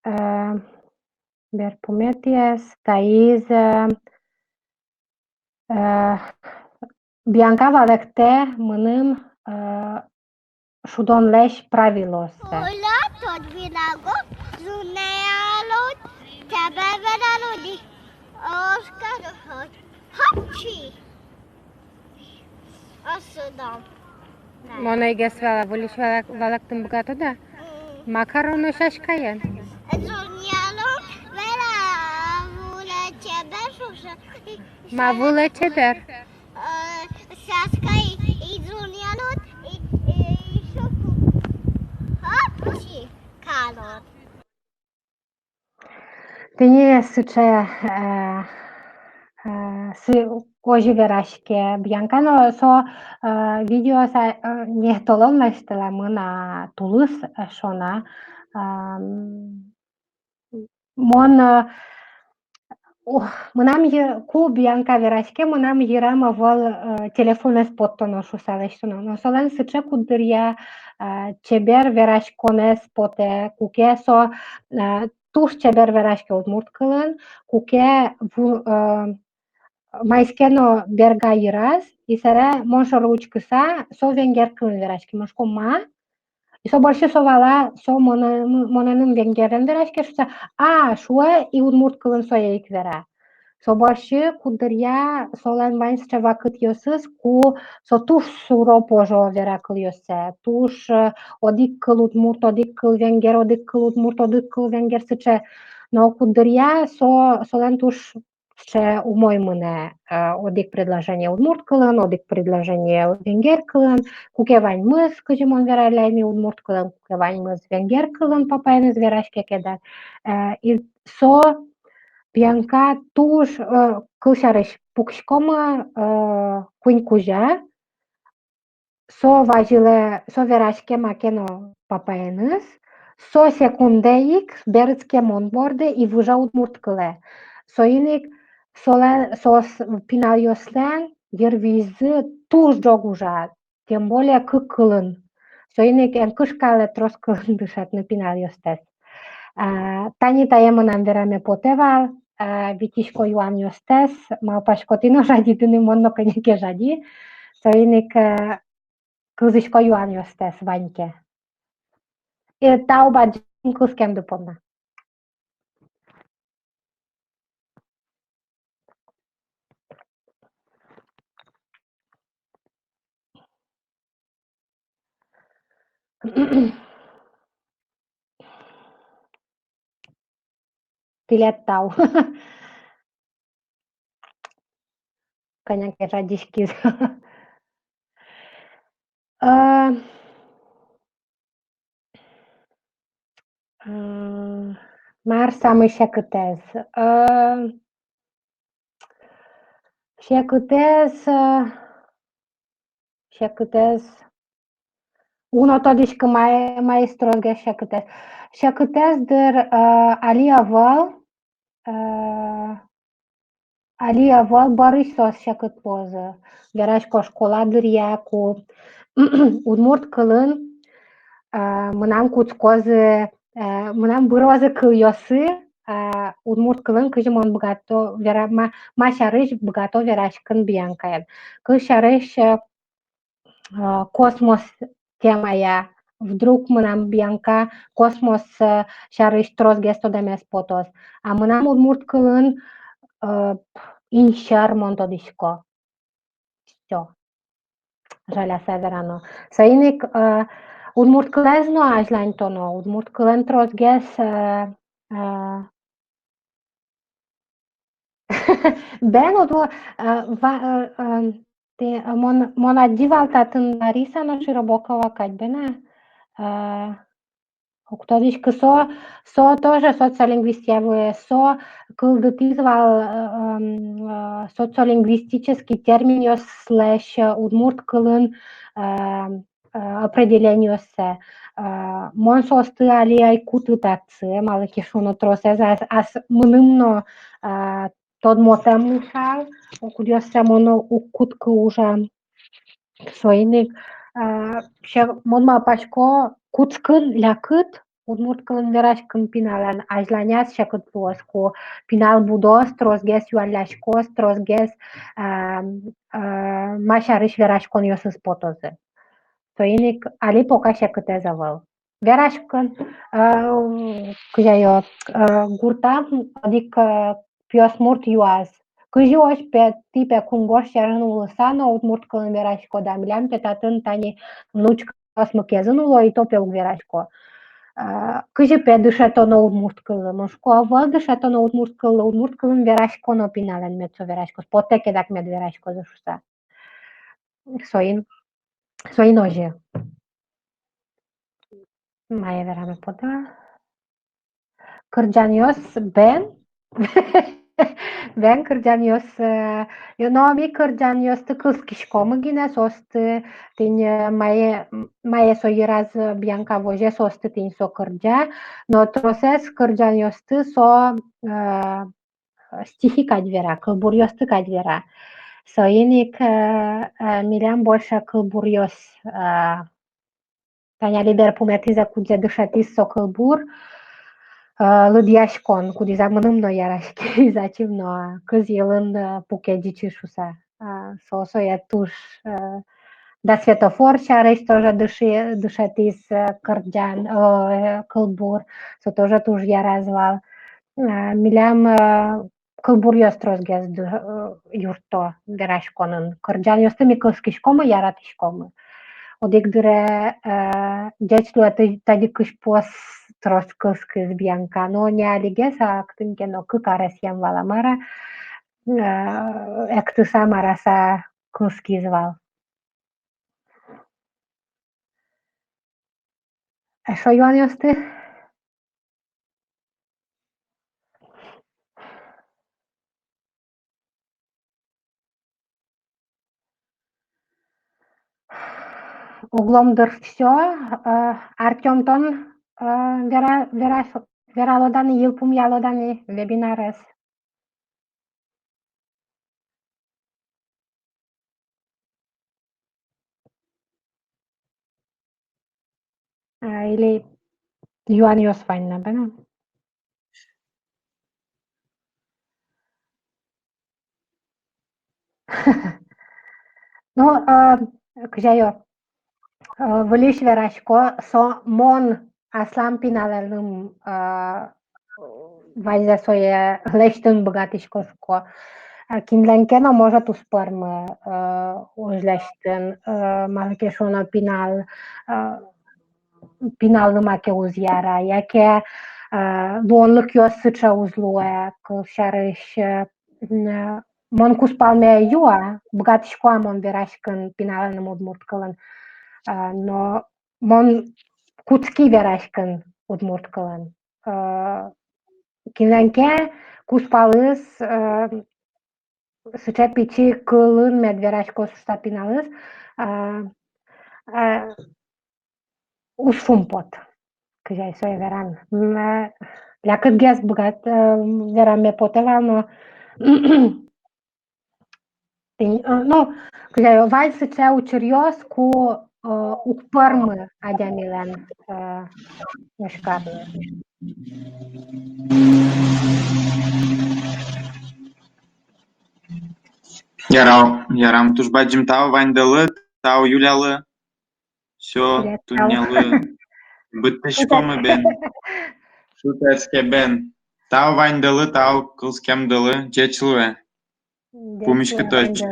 э, берпуметӥез, таиз, э, э, Бьянка валэктэ мыным, э, шудонлэсь правилоосты. Оля, тот винагог, зунеялот, тебе вералоди, Оскар, хапчи. Мон ӧй гес вала, выльысь вала-, валэктыны быгатод-а? Макароны сяськаен. Ма вылэ чебер? Сяська и, и зуньялот, и, и Тӥни сыӵе, э, э, сы-, озьы вераське Бьянка, но со, э, видео са-, э, не толон лэсьтэлэ, мынам тулыс, э, шуна. Ам, мон, э, ух, мынам йы-, ку Бьянка вераське, мынам йырам ӧвӧл, э, телефонэз поттоно шуса лэсьтоно. Но солэн сыӵе куддыръя, э, чебер вераськонэз потэ, куке со, э, туж чебер вераське удмурт кылын, куке ву-, э, маиз ке но берга йыраз, и собере мон шоры учкыса, со венгер кылын вераське. Мон шуисько: «Ма?» И со больше со вала, со монэ-, монэным венгерен вераське шуса, «а» шуэ, и удмурт кылын сое ик вера. Со больше куддыръя солэн вань сыӵе вакытъёсыз, ку со туж суро-пожо вера кылъёссэ, туж, э, одӥг кыл удмурт, одӥг кыл венгер, одӥг кыл удмурт, одӥг кыл венгер, сыӵе. Но куддыръя со, солэн туж сыӵе умой мынэ, э, одӥг предложение удмурт кылын, одӥг предложение венгер кылын, куке ваньмыз, кызьы мон вералляй ини, удмурт кылын, куке ваньмыз венгер кылын, папаеныз вераське ке, да. Э, и со Бьянка туж, э, кылсярысь, пукиськомы, э, куинь кузя, со вазьылэ, со вераське маке но папаеныз, со секундэ ик берытске мон борды и выжа удмурт кылэ. Соин ик солэн, соос пиналъёслэн йырвизьзы туж ӝог ужа, тем более кык кылын. Соин ик эн кышкалэ трос кылын дышетыны пиналъёстэс. А, тани тае мынам вераме потэ вал, а, витисько юанъёстэс, малпасько, тӥ но жадиды ни, мон но кӧня ке жади. Соин ик, э, кылзӥсько юанъёстэс, вань ке. Э, тау бадӟым кылскемды понна. Тӥледлы тау. Кӧня ке жадиськиз. Э, э, мар самой секытэз? Э, секытэз, э, секытэз. Уг но тодӥськы, мае, маиз тросгес секытэз. Секытэз, дыр, э, али ӧвӧл, э, али ӧвӧл, бӧрысь соос секыт луозы. Верасько, школа дыръя ку удмурт кылын, э, мынам кутскозы, э, мынам бырозы кылъёсы, э, удмурт кылын, кызьы мон быгато вера-, ма-, ма сярысь быгато вераськыны Бьянкаен. Кызьы сярысь, э, э, космос темая. Вдруг мынам Бьянка космос, э, сярысь тросгес тодэмез потоз. А мынам удмурт кылын, э, инсьӧр мон тодӥсько. Всё. Жаляса верано. Соин ик, э, удмурт кылэз но азьланьтоно, удмурт кылын тросгес, э, э, Бен, вот, вот, э, ва-, э, э, тӥ, э, мон, мон адӟи вал татын Лариса но Широбокова кадь, бен-а? Э, уг тодӥськы, со, со тоже социолингвистъя вуэ, со кылдытӥз вал, э, эм, э, социолингвистический терминъёслэсь, э, удмурт кылын, э, э, определениоссэ. Э, мон соосты али ӧй куты татчы, малы ке шуоно, тросэз ас, ас мыным но, э, тодмотэм луысал, кудъёссэ мон уг кутскы ужаны. Соин ик, э, се-, мон малпасько, кутскон лякыт удмурт кылын вераськон пиналэн азьланяз секыт луоз, ку пинал будоз, тросгес юалляськоз, тросгес, э, э, ма сярысь вераськонъёсыз потозы. Соин ик али пока секытэз ӧвӧл. Вераськон, э, кызьы ӧй, э, гуртам одӥг, э, пиосмурт юаз: кызьы озьы пе, тӥ пе кунгож сьӧрын улыса но удмурт кылын вераськоды-а, милям пе татын тани внучкаосмы Кезын уло, и то пе уг верасько. Э, кызьы пе дышетоно удмурт кыллы? Мон шуисько, ӧвӧл дышетоно удмурт кыллы, удмурт кылын вераськоно пиналэн, мед со вераськоз, потэ ке дак, мед вераськозы шуса. Соин, соин озьы. Мае вераме потэ? кырӟанъёс бен, бен кырӟанъёс, э, но ми кырӟанъёсты кылзӥськомы гинэ, соосты тӥни, э, мае, мае со йыраз, э, Бьянка возе, соосты тӥни со кырӟа, но тросэз кырӟанъёсты со, э, стихи кадь вера, кылбуръёсты кадь вера. Соин ик, э, э, милям больше кылбуръёс, э, тани али берпуметӥзэ, кудзэ дышетӥз со кылбур, э, «Лыдъяськон», кудӥз мыным но яраськиз ачим но, кыз йылын, э, пуке ӟичы шуса. А, со, сое туж, э, «До светофор» сярысь тоже дыши-, дышетӥз, э, кырӟан, э, кылбур, со тоже туж яраз вал. А, милям, э, кылбуръёс тросгес ды-, э, юртто вераськонын. Кырӟанъёсты ми кылзӥськомы, яратӥськомы. Одӥг дыре, э, ӟеч луэ, тӥ-, тадзи кызьпуос трос кылзӥз Бьянка, но не алигес, а кытын ке но кык аресъем вал-а, мар-а, э, эктыса, мар-а, со кылзӥз вал. Эшшо юанъёсты? Оглом, дыр, всё. Э, Артём, тон, э, вера-, вера-, вералод-а ни, йылпумъялод-а ни вебинарез? А, или юанъёс вань на, бен-а? Ну, а, кызьы ай, а, выльысь верасько, со мон аслам пиналэным, а, ваньзэ сое лэсьтыны быгатӥсько, шуисько. А, кинлэн ке но, может, уз пӧрмы, а, уж лэсьтыны, а, малы ке шуоно пинал, а, пиналлы маке уз яра, яке, а, луонлыкъёс сыӵе уз луэ, кылсярысь, а, м, а, мон кузпалме юа, быгатӥсько-а мон вераськыны пиналэным удмурт кылын, а, но мон кутски вераськыны удмурт кылын. Э, кинлэн ке кузпалыз, э, сыӵе пичи кылын мед вераськоз шуса пиналыз, э, э, уз шумпот, кызьы ай сое вераны. М, э, лякытгес быгат-, э, вераме потэ вал, но тӥни, э, ну, кызьы ай, вань сыӵе учыръёс, ку, э, уг пӧрмы адямилэн, э, вӧсь карлы. Ярам, ярам, туж бадӟым тау ваньдылы, тау Юлялы. Всё, туннэлы быдтӥськомы бен. Шутэтске бен. Тау ваньдылы, тау кылскемдылы, ӟеч луэ. Пумиськытозь.